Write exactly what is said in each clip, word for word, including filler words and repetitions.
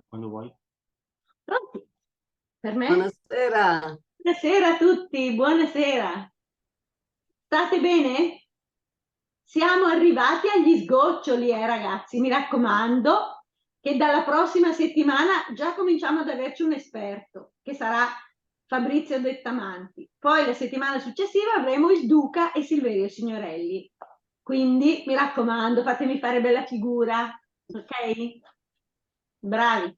Quando vuoi. Pronti? Per me? Buonasera. Buonasera a tutti, buonasera. State bene? Siamo arrivati agli sgoccioli, eh, ragazzi. Mi raccomando che dalla prossima settimana già cominciamo ad averci un esperto, che sarà Fabrizio Dettamanti. Poi la settimana successiva avremo il Duca e Silverio Signorelli. Quindi, mi raccomando, fatemi fare bella figura, ok? Bravi.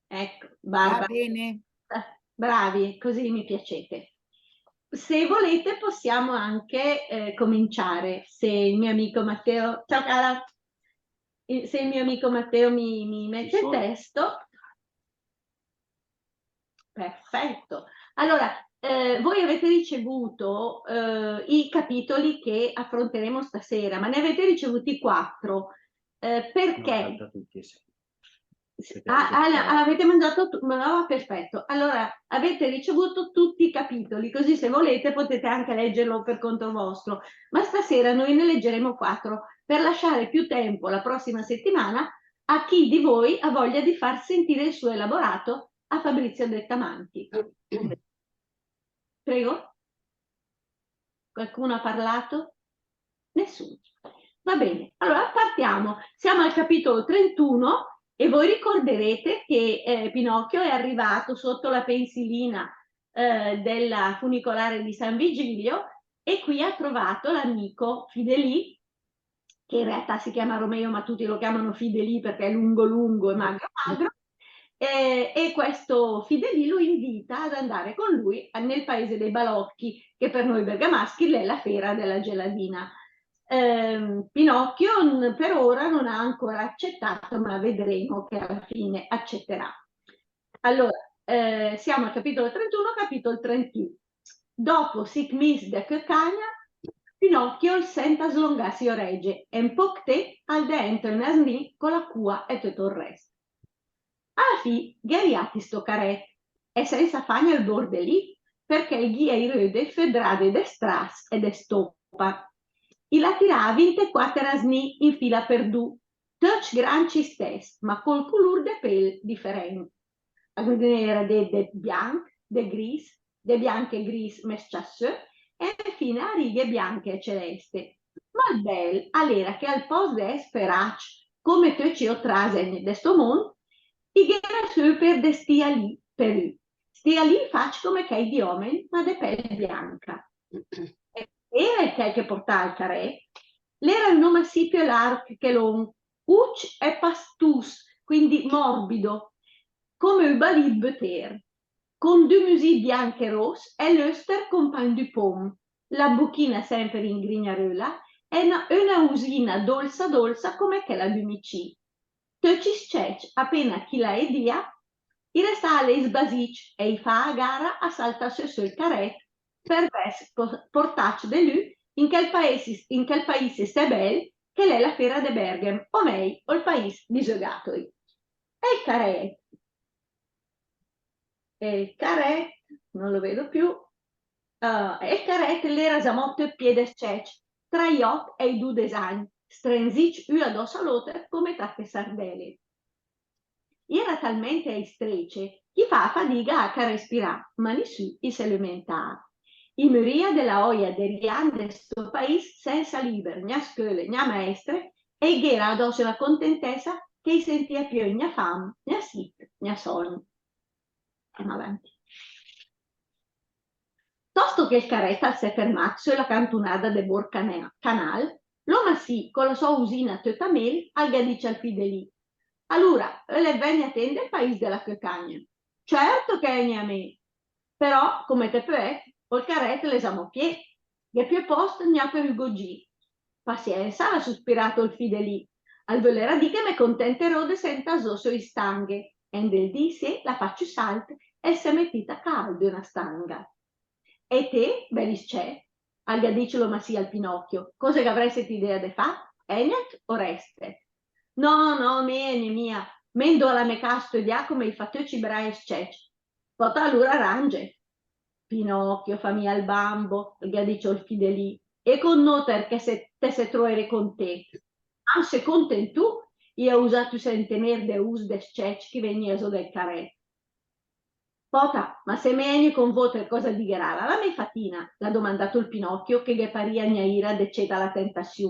Ecco, Barbara. Va bene. Eh, bravi, così mi piacete. Se volete possiamo anche, eh, cominciare, se il mio amico Matteo, ciao cara, il- se il mio amico Matteo mi, mi mette il sono. Testo. Perfetto. Allora, eh, voi avete ricevuto, eh, i capitoli che affronteremo stasera, ma ne avete ricevuti quattro. Eh, No, perché? salta tutti e sei. Perché Ah, hai ah, detto- ah, avete mangiato tu-, ma no, perfetto. Allora, avete ricevuto tutti i capitoli, così se volete potete anche leggerlo per conto vostro. Ma stasera noi ne leggeremo quattro per lasciare più tempo la prossima settimana a chi di voi ha voglia di far sentire il suo elaborato a Fabrizio Dettamanti. Prego? Qualcuno ha parlato? Nessuno. Va bene, allora partiamo. Siamo al capitolo trentuno e voi ricorderete che, eh, Pinocchio è arrivato sotto la pensilina, eh, della funicolare di San Vigilio e qui ha trovato l'amico Fidelì, che in realtà si chiama Romeo, ma tutti lo chiamano Fidelì perché è lungo lungo e magro magro. Eh, e questo Fidelì lo invita ad andare con lui a- nel paese dei balocchi, che per noi bergamaschi è la fera della geladina. Ehm, Pinocchio n- per ora non ha ancora accettato, ma vedremo che alla fine accetterà. Allora, eh, siamo al capitolo trentuno, capitolo trentuno. Dopo sich mis de cöcagna, Pinocchio al sènt a slongàs i orège, e in póch tép al deènta ün asnì co la cua e töt ol rèst. A la fì gh'è riàt sto carèt, e sènsa fà gna ol bordelì, perchè 'l gh'ìa i röde födrade de stras e de stópa. I la tiràa vintequàter asnì in fila per du, töcc grancc istèss, ma col culùr de pél diferènt. A gh'éra de, de bianch, de grìs, de bianch e grìs mesciàcc sö, e infina a righe bianche e celèste. Ma ol bèl al éra che al pòst de èss feracc, come töcc i ótr àsegn de sto mónd, i gh'éra sö ü pér de stialì per ü. Stialì facc come chèi di òmegn, ma de pèl bianca. E, e chèl che portàa ol carèt, l'éra ün omassì piö largh che lóngh, ucc e pastùs, quindi morbido, come ü balì 'd bötér, con d'ü müsì bianch e róss e löster compàgn d'ü póm, la buchina sèmper in grignaröla e öna, öna usina dólsa dólsa come chèla d'ü micì. Töcc i scècc, apéna ch'i la edìa, i restàa lé sbasìcc e i fàa gara a saltà sö sö ol carèt per vèss po-, portàcc de lü in chèl paìs, in chèl paìs issé bèl che l'è la féra de Bèrghem, o mèi, ol paìs di zögàtoi. E ol carèt, e ol carèt, non lo vedo più, eh, e ol carèt l'éra zamò töt pié de scècc, tra i òt e i dudes agn, strenzìcc ü adòss a l'óter come tache sardèle. I éra talmènt a istréce ch'i fàa fadiga a respirà, ma nissü i se lamentàa. I mörìa de la òia de rià 'n de sto paìs sènsa lìber, gna scöle, gna mèstre, e i gh'éra adòss öna contentèssa che i sentìa piö gna fam, gna sit, gna sògn. Andiamo avanti. Tòsto che ol carèt al s'è fermàt sö la cantunada de Bórgh Cana-, Canàl, l'omassì, co la sò usina töta mél, al gh'à dicc al Fidelì: «Alura, ölet vègn a té 'n del paìs de la cöcagna?» «Certo che ègne a mé! Però, come te pöet, ol carèt l'è zamò pié. Gh'è piö pòst gna per ü gogì.» «Pasiènsa», l'à suspiràt ol Fidelì, «al völerà dì che me contenteró de sentà zó sö i stanghe.» E 'n del dì issé l'à facc ü salt e 'l s'è metìt a caàl de öna stanga. «E té, bèl iscèt», al gh'à dicc l'omassì al Pinòchio, «cósa gh'avrèsset idéa de fà? Ègnet o rèstet?» «No, no, mé ègne mia, mé 'ndó a la mé cà a stödià come i fa töcc i brài iscècc.» «Pòta alura arànget.» «Pinòchio, fà mia 'l bambo», al gh'à dicc ol Fidelì, «e con nóter che se, te se troerét contét.» «Ah, só contét tu, i è usàt ü sentenér de us de s-cècc chi vegnìa zó del carèt. Pòta, ma se me ègne con vóter, cosa digherala la mé fatina? L'à domandàt ol Pinòchio, che ghe parìa gnaìra de céd a la tentasiù.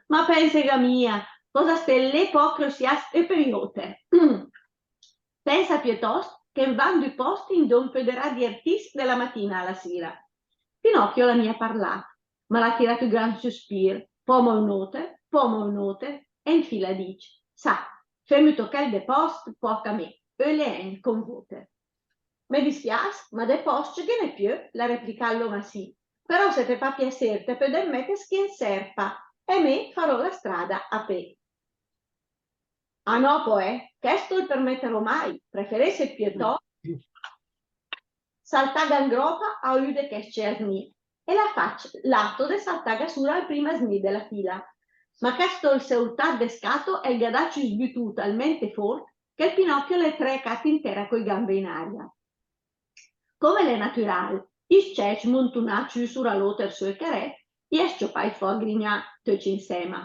Ma pènsega mia, cosa stét lé pò a crösiàs ü per i óter. Pènsa piötòst che 'n va 'n d'ü pòst indó 'n pöderà diertìs de la matina a la sira. Pinòchio l'à mia parlàt, ma l'à tiràt ü gran süspìr, pò amò ün óter, pò amò ün óter, e infì l'à dicc: Sa, fém ü tochèl de pòst pò a cà mé, öle ègn con vóter. Me dispiàs, ma de pòst ghe n'è piö, l'à replicàt l'omasì, però se te fa piasér te pödet mètes chi 'n sèrpa, e mé faró la strada a pé. Ah nò, pò, eh, chèsto 'l permeteró mai, preferésse piötòst saltàga 'n gròpa a ü de chèscc asnì, e l'à facc l'ato de saltàga sura al prim asnì de la fila. Ma chèsto 'l s'è oltàt de scato e 'l gh'à dacc ü sbütù talmènt fórt che 'l Pinòchio l'è trecàt in tèra coi gambe in aria. Come l'è natüràl, i s-cècc muntunàcc ü sura l'óter sö 'l carèt, i è s-ciopàcc fò a grignà töcc insèma.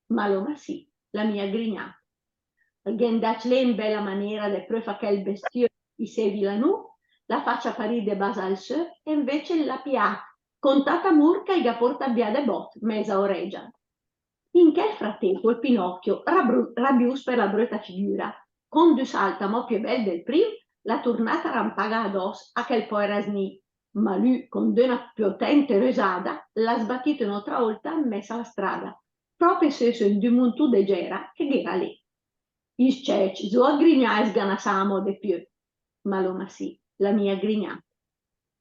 Ma l'omasì l'à mia grignàt. Al gh'è 'ndacc lé in bèla manéra de pröf a chèl bestiöl isé vilanù, l'à facc aparì de basàl sö, e invéce l'à piàt con tat amùr che 'l gh'à portàt vià de bòt mèza orègia. In chèl fratép ol Pinòchio, rabru-, rabiùs per la bröta figüra, con d'ü salt amò piö bèl del prim, l'à turnàt a rampàga adòss a chèl pòer asnì, ma lü, con d'öna pötènte rösada, l'à sbatìt ön'ótra ólta in mès a la strada, pròpe sö, sö 'n d'ü muntù de gèra che gh'éra lé. I s-cècc, zó a grignà e sganasà amò de piö, ma l'omasì l'à mia grignàt.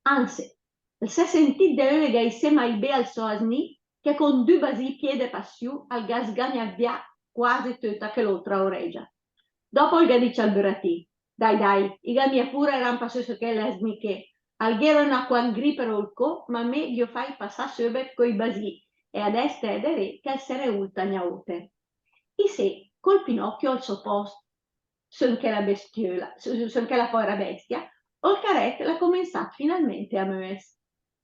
Anse, 'l s'è sentìt de ölega isé mai bé al sò asnì, che con d'ü basì pié de pasiù al gh'à sgagnàt vià quase töta chèl'ótra orègia. Dòpo 'l gh'à dicc al büratì: Dai, dai, iga mia pura e rampa sö sö chèl asnì ché, al gh'éra öna quach grì per ol có, ma mé ghi ó facc passà söbet coi basì, e adès te ederé che 'l se reólta gna óter. Isé, col Pinòchio al sò pòst, sö 'n chèla bestiöla, sö, sö 'n chèla pòera bèstia, ol carèt l'à comensàt finalmènt a möes.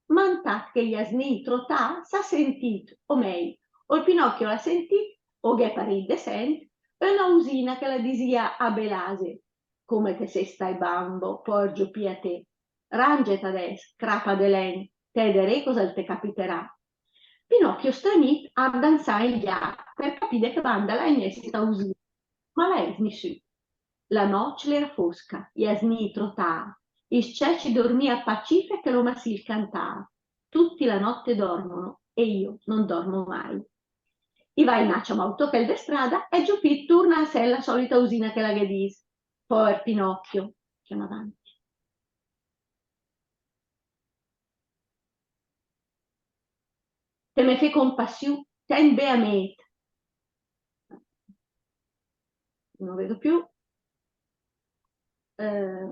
Ma 'ntat che i asnì i trotàa, s'à sentìt, o mèi, ol Pinòchio l'à sentìt, o gh'è parìt de sènt, öna usina che la disìa a belase: Come te sé stacc bambo, pòer Giopì a té. Rànget adès, crapa de lègn, te ederé cosa 'l te capiterà. Pinòchio, stremìt, ardà 'nsà e 'ngià per capì de che banda la egnès sta usina. Ma la ès nissü. La nòcc l'era fosca, i asnì i trotàa, i s-cècc i dormìa pacìfech e l'omasì 'l cantàa. Tutti la notte dormono e io non dormo mai. I va inàcc amò ü tochèl de strada e Giopì 'l turna a sènt la sòlita usina che la ghe dis. Pòer Pinòchio, che 'l va avanti. Te me fé compassiù, tègn bé a mét. Non vedo più. Eh,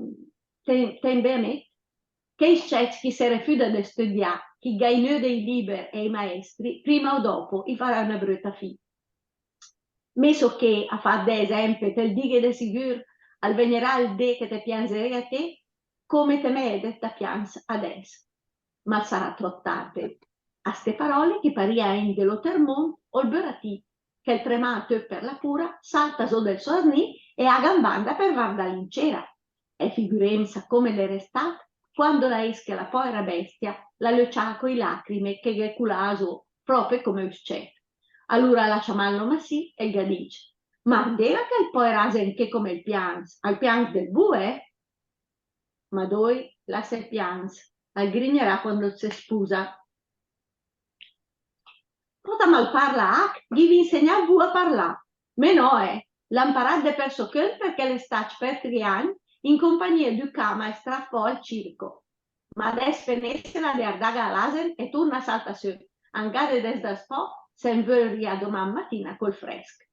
tègn, tègn bé a mét. Chèi s-cècc chi se refüda de stüdià, chi gh'à inöde i lìber e i maèstri, prima o dòpo i farà öna bröta fì. Mé só ché a fàt de esèmpe, te 'l dighe de sigür, al vegnerà ol dé che te pianzeré a té, come te me èdet da pians adès. Ma 'l sarà tròp tarde. A ste paròle, chi parìa ègn de l'óter mónd, ol büratì, che 'l tremàa töt per la pura, salta zó del sò asnì e aga in banda per vardà lì in céra. E figürèmsa come l'è restàt quando l'à ést che la pòera bèstia la löciàa coi làcrime che ghe culàa zó, pròpe come ü s-cèt. Alura l'à ciamàt l'omasì e 'l gh'à dicc: Ma ardéla chèl pòer àsen ché come 'l pians, al pians del bu, eh? Ma dói, lassa pians, al grignerà quando 'l se spusa. Pòta, ma 'l parla ach, gh'ìv insegnàt vu a parlà? Mé nò, eh, l'à 'mparàt de per sò cönt perchè l'è stacc per tri agn in compagnia d'ü camaestra fò al circo. Ma adès fenéssela de ardàga a l'àsen e turna a saltà sö, an gh'à de desdàs fò, se 'n völ rià domà matina col frèsch.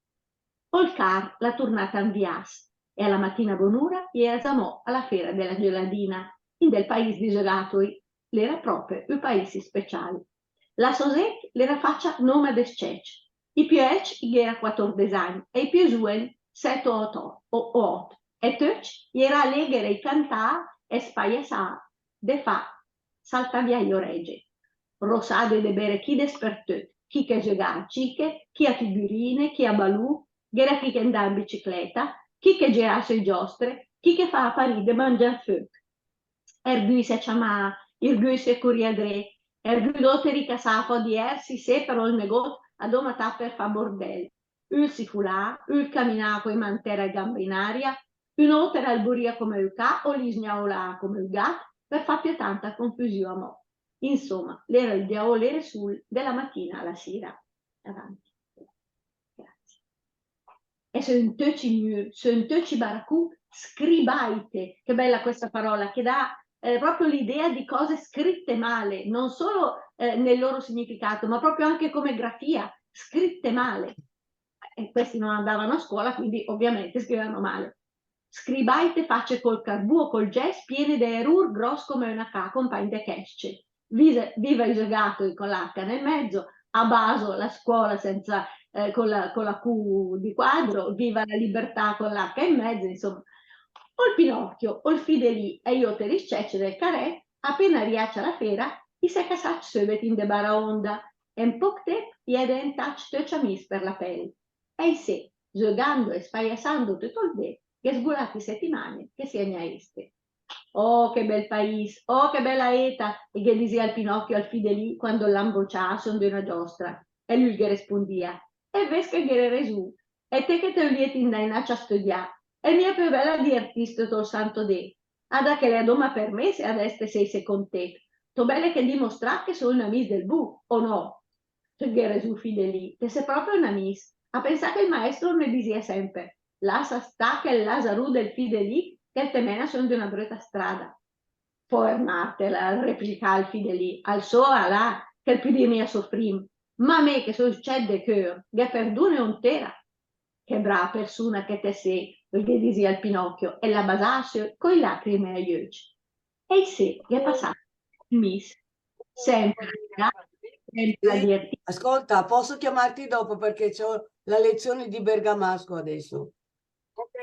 Ol car l'à turnàt a 'nviàs, e a la matina bonura i éra zamò a la féra de la geladina, in del paìs di zögàtoi, l'era pròpe ü paìs speciàl. La sò zét l'era facia nóma de s-cècc. I piö ècc i gh'era quatordes agn, e i piö zùen sèt o òt, o, o òt, e töcc i era alégher e i cantàa e spaiasàa de fà saltà vià i orège. Rosade de berechi despertöt, chi che zögàa a ciche, chi a figürine, chi a balù, Gh'era chi che 'ndàa in bicicleta, chi che giràa sö i giostre, chi che fàa parì de mangià 'n föch. Ergü i se ciamàa, irgü i se curìa dré, ergü d'óter i casàa fò di èrs isé per ol negót, adóma tat per fà bordèl. Ü 'l sifulàa, ü 'l caminàa coi mà 'n tèra e gambe in aria, ün óter al burìa come ü ca o lisgnaulàa come ü gat, per fà piö tanta confüsiù amò. Insoma, l'era ol diaólere sul de la matina a la sira. Avanti. Grazie. E sö 'n töcc i mür, sö 'n töcc i baracù, scribàite. Che bella questa parola, che dà, eh, proprio l'idea di cose scritte male, non solo, eh, nel loro significato, ma proprio anche come grafia, scritte male. E questi non andavano a scuola, quindi ovviamente scrivevano male. Scribàite face col carbù o col gès piene de erùr gròss come öna ca, compàgn de chèsce. Viva, viva i zögàtoi con la H nel mezzo, a baso la scuola senza, eh, con la, con la Q di quadro, viva la libertà con l'H in mezzo, insomma. Ol Pinocchio, ol Fidelì e i óter iscècc del carèt, apéna riàcc a la féra, i s'è casàcc söbet in de baraónda, e 'n póch tép i è deentàcc töcc amìs per la pèl. E isé, zögando e spaiasando töt ol dé, gh'è sgulàt i setimane che si è gna éste. Oh, che bel paìs, oh, che bela éta, i ghe disìa ol Pinocchio al Fidelì quando l'a 'mbociàa sö 'n d'öna giostra. E lü 'l ghe respundìa: E vést che gh'ére resù, e té che te öliét indà inàcc a stödià, e mia piö bèl a diertìs töt ol santo dé. Ada che l'è adóma per mé se adès te sé isé contét. T'ó bèle che dimostràt che só ün amìs del bù, o no? Te gh'é resù, Fidelì, te sé pròpe ün amìs. A pensà che ol maèstro 'l me disìa sèmper: lassa stà chèl lazarù del Fidelì che 'l te mèna sö 'n d'öna bröta strada. Póer màrter, al replicàa ol Fidelì, al só alà che 'l pödìa mia sofrìm, ma mé che só scèt de cör, ghe perdune ontéra. Che brava persuna che te sé, al ghe disìa ol Pinocchio, e la basàa sö coi làcrime ai öcc. E isé gh'è pasàt ü mis, sèmper a zögà, sèmper a diertìs. Ascolta, posso chiamarti dopo perché c'ho la lezione di bergamasco adesso? Ok,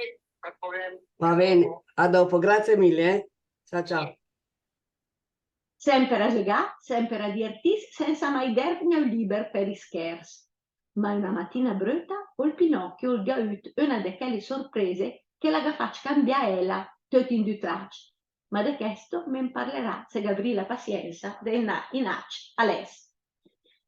no problem. Va bene, a dopo, grazie mille, eh. Ciao, ciao. Sèmper a zögà, sèmper a diertìs, sènsa mai dèrv gna ü lìber per ischèrs. Ma öna matina bröta, ol Pinocchio al gh'à üt öna de chèle sorprese che la gh'à facc cambià èla töt in d'ü tracc. Ma de chèsto me 'n parlerà se gh'avrì la pasiènsa de 'ndà inàcc a lès.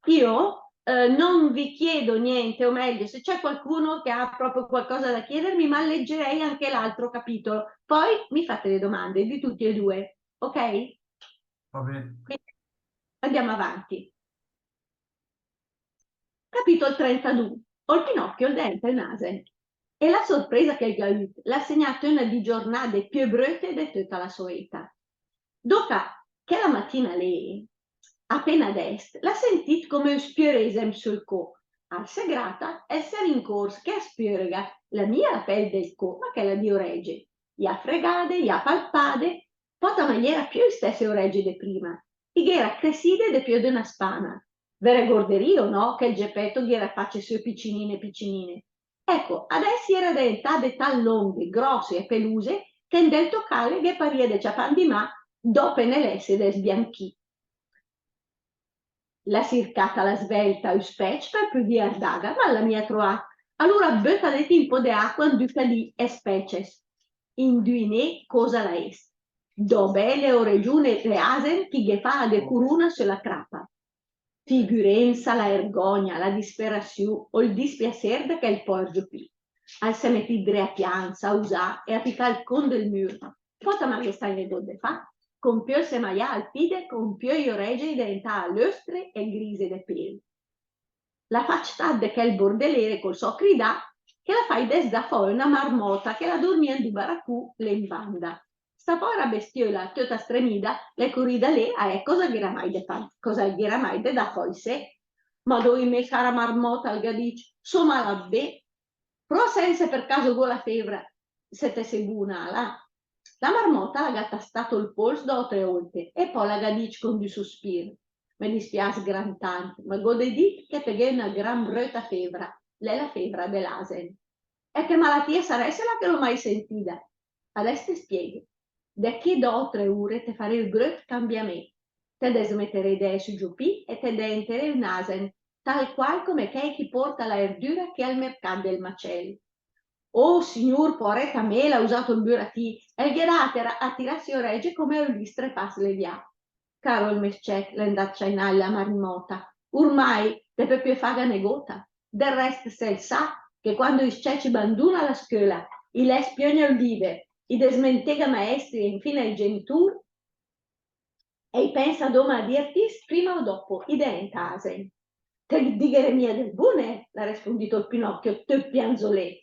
Io, eh, non vi chiedo niente, o meglio, se c'è qualcuno che ha proprio qualcosa da chiedermi, ma leggerei anche l'altro capitolo. Poi mi fate le domande di tutti e due, ok? Va bene. Quindi andiamo avanti. Capìtol trentadù. Ol Pinocchio al deènta ün àsen. E la sorpresa che 'l gh'à üt l'à segnàt öna di giornade piö bröte de töta la sò éta. Dóca chèla matina lé, apéna dèst, l'à sentìt come ü spiörésem söl có. Al se grata e 'l se rincórs che a spiörega l'è mia la pèl del có, ma chèla di orège. I à fregade, i à palpade, pòta ma i éra piö i stèsse orège de prima, i gh'éra cresside de piö de öna spana. Ve regorderì, o no, che 'l Gepèto gh'éra facc sö picinine picinine. Èco, adès i éra deentade tat lónghe, gròsse e peluse, che 'n del tocàle ghe parìa de ciapà 'n di mà, dòpe ne lèsse de sbianchì. L'à sircàt a la svèlta ü spècc per pödì ardaga, ma 'l l'à mia troàt. Alura 'l à bötàt dét ü pó de aqua in d'ü cadì e spèces. Induinì cósa l'à ést? Dò bèle oregiune de àsen che i ghe fàa de curuna sö la crapa. Figürémsa la ergògna, la disperasiù, ol dispiasér de chèl pòer Giopì. Al s'è metìt dré a pians, a usà e a picà ol có 'n del mür. Pòta ma gh'è stacc negót de fà. Con piö 'l se maiàa ol pide, con piö i orège i deentàa löstre e grise de pél. L'à facc tat de chèl bordelére col sò cridà, che l'à facc desdà fò öna marmòta che la durmìa in d'ü baracù lé in banda. Sta pòera bestiöla, töta stremida, l'è curida lé a èd cósa gh'éra mai de fà, cósa gh'éra mai de dà fò isé. Madói mé, cara marmòta, al gh'à dicc, só malàt bé. Pröa sènt se per caso gh'ó la févra, se te sé buna, alà. La marmòta la gh'à tastàt ol póls dò o tre ólte, e pò la gh'à dicc con d'ü suspìr: Me dispiàs gran tant, ma gh'ó de dìt che te gh'é öna gran bröta févra, l'è la févra de l'àsen. E che malatia sarèsela che l'ó mai sentida? Adès te spiéghe. De ché dò o tre ure te faré ü bröt cambiamét. Te desmeteré de èss ü Giopì e te deenteré ün àsen. tal qual come chèi chi porta la erdüra ché al mercàt del macèl. Oh, signùr, poarèt a mé, l'à usàt ol büratì, el gh'è dàt a tirà sö i orège come a ülì strepàt levià. Caro ol mé scèt, l'è 'ndàt a inàl la marimòta, urmai te pöl piö fàga negóta. Del rèst, se 'l sa che quando i scècc i banduna la scöla, i lès piö gna ol lìber, i desmentéga maèstri e infina i genitùr, e i pènsa dóma a diertìs, prima o dòpo i deènta àsen. Te digherèt mia del bù, nè? L'à respundìt ol Pinòchio, töt pianzolét.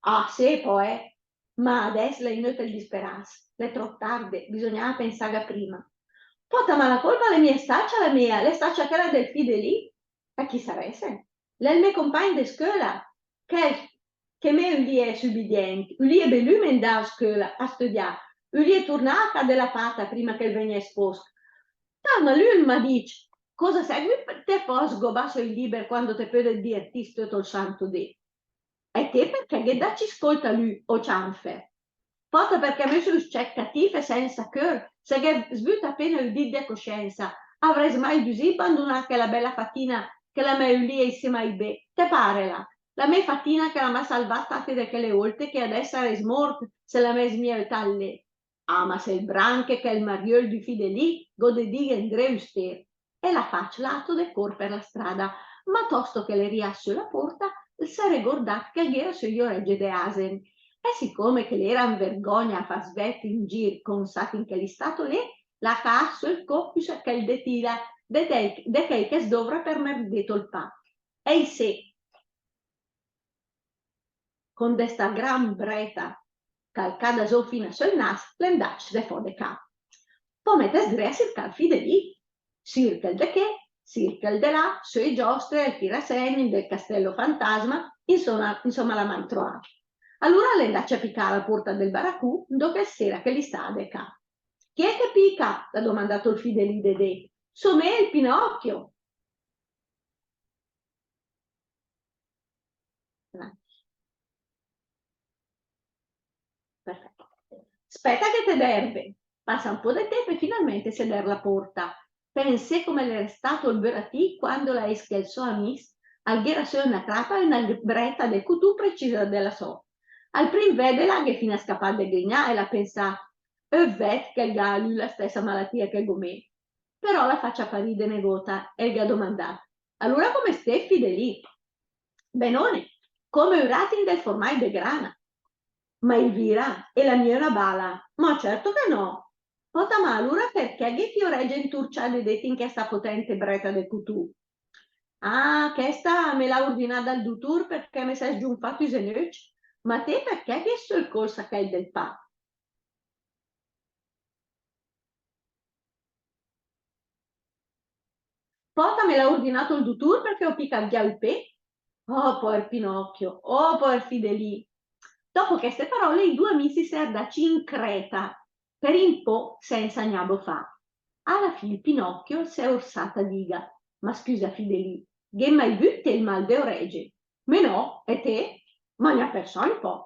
Ah, sé, pò, eh. Ma adès l'è inötel disperàs, l'è tròp tarde, bisognàa pensàga prima. Pòta, ma la cólpa l'è mia stacia la mia, l'è stacia chèla del Fidelì. E chi sarèss? L'è ol mé compàgn de scöla, chèl che mé ülìe sübidènt, ülìe bé lü 'ndà a scöla a stödià, ülìe turnà a cà de la Pata prima che 'l vegnès fósch. Tàt, ma lü 'l m'à dicc: "Cosa sègüit te pò a sgobà sö i lìber quando te pödet diertìs töt ol santo dé?" E té perchè gh'ét dacc iscólta a lü, o ciànfer? Pòta, perchè mé só ü scèt catìf e sènsa cör, se gh'ès vüt apéna ü dì de cosciènsa, avrèss mai düsìt bandunà chèla bèla fatina che la me ülìe issé mai bé. Te pàrela? La me fatina che la m'à salvàt tante de chèle ólte che adès sarèss mórt se la m'ès mia ötàt lé. Ah, ma se 'l branche chèl mariöl d'ü Fidelì, gh'ó de dìghe 'ndré ü stér. E la facc l'à ato de cór per la strada, ma tòsto che l'è riàt sö la pórta, 'l s'è regordàt che 'l gh'éra sö i orège de àsen. E sicóme che l'éra 'n vergògna a fàs vèt in gir consàt in chèl istato lé, l'à caàt sö 'l cóp ü sachèl de tila, de chèi, de chèi che 's dóvra per mèt dét ol pà. E issé, con de sta gran brèta calcada zó fina söl nas, l'è 'ndàcc de fò de cà. Pò mètes dré a sircà ol Fidelì. Sirchel de ché, sirchel de là, sö i giòstre, al tirasègn, del castello fantasma, insóma, insóma l'à mai troàt. Alura l'è 'ndàcc a picà a la pórta del baracù, 'ndo che 'l s'éra chèl istà de cà. "Chi è che pica?" l'à domandàt ol Fidelì de dét. "Só mé, ol Pinòchio." Perfèt. "Spèta che te derve." Passa ü pó de tép e finalmènt se dèrv la pórta. Pensé come l'è restàt ol büratì quando l'à ést che 'l sò amìs al gh'éra sö öna crapa e öna brèta de cutù precisa de la sò. Al prim vèdela, gh'è fina scapàt de grignà e l'à pensàt: "Öv vèt che 'l gh'à lü la stèsa malatia che gh'ó mé." Però l'à facc aparì de negóta e 'l gh'à domandàt: "Alura come stét, Fidelì?" "Benone, come ü rat in del formài de grana." "Ma Elvira, e la mia öna bala?" "Ma certo che no." "Pòta, ma alura perchè gh'ét i orège inturciade dét in chèsta potènte brèta de cutù?" "Ah, chèsta me l'à urdinada ol dutùr perchè me s'è sgiunfàt i zenöcc. Ma té perchè gh'ét sö 'l cò ol sachèl del pà?" "Pòta, me l'à urdinàt ol dutùr perchè ó picàt vià ü pé." Oh, poer Pinòchio, oh, poer Fidelì. Dopo chèste paròle, i du amìs i s'è ardàcc in crèta, per ü pó sènsa gna bofà. A la fì ol Pinòchio 'l s'è orsàt a dìga: "Ma scüsa, Fidelì, gh'ét mai vüt té ol mal de orège?" "Mé no, e té?" "Ma gna per sògn, pò."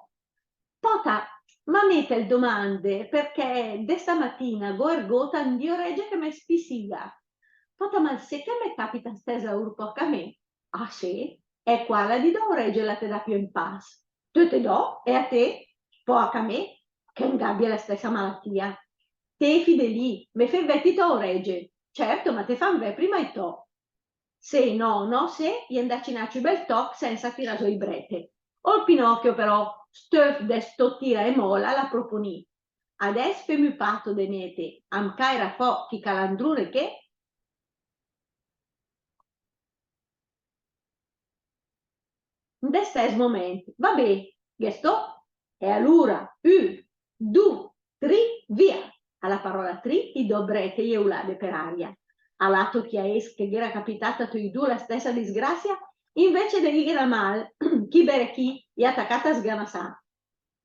"Pòta, ma mé te 'l domande perchè de stamatina gh'ó ergót 'ndi orège che me spisiga." "Pòta, ma 'l sét che me capita stèss laùr pò a mé?" "Ah, sé? E quala di dò orège la te dà piö in pas?" "Töte dò, e a té?" "Pò a mé, che 'n gh'àbie la stèsa malatia." "Té, Fidelì, me fét vèd i tò orège?" "Certo, ma te fam vèd prima i tò." "Sé, no, no, sé, i è 'ndàcc inàcc ü bèl tòch sènsa tirà zó i brète." Ol Pinòchio però, stöf de sto tira e mòla, l'à proponìt: "Adès fém ü pato de mé e té, am caera fò chi calandrù ché." 'N de stèss momènt: "Va bé, ghe stó." E alura, ü, du, tri, via! A la paròla tri, i dò brète i è ulade per aria. A l'àto chi a ést che gh'éra capitàt a töi du la stèsa disgràsia, invéce de dìghela mal, chi berechì i à tacàt a sgamassà.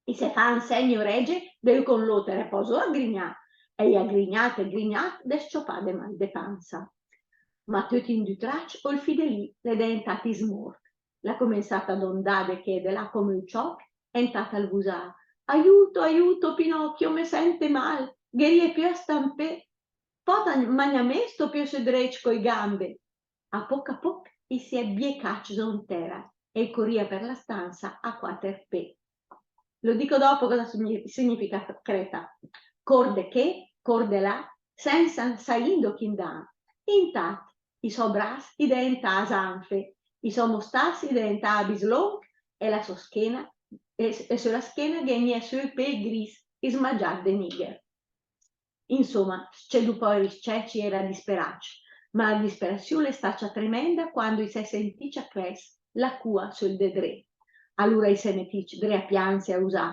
I s'è fàcc ansègn i orège de ü con l'óter e pò zó a grignà. E i à grignàt e grignàt de s-ciopà de mal de pansa. Ma töt in d'ü tracc ol Fidelì l'è deentàt ismórt. L'à comensàt a dondà de ché e de là come ü ciòch, e intàt al vusàa: "Aiuto, aiuto, Pinocchio, me sente mal, ghe rie piö a stà 'n pé. Pòta, ma gna mé stó piö sö drécc coi gambe." A póch a póch i s'è biecàcc zó 'n tèra e i corìa per la stansa a quàter pé. Lo dico dopo cosa signi-, significa creta. Cór de ché, cór de là, sènsa saì 'ndo ch'i 'ndàa. Intàt, i sò bras i deentàa zanfe, i sò mostàs i deentàa bislónch e la sò schéna, e, e sö la schéna ghe 'gnìa sö ü pél gris, ismagiàt de nìgher. Insóma, s-cè du póer s-cècc i éra disperàcc, ma la disperasiù l'è stacia tremènda quando i s'è sentìcc a crès la cua söl dedré. Alura i s'è metìcc dré a pians e a usà,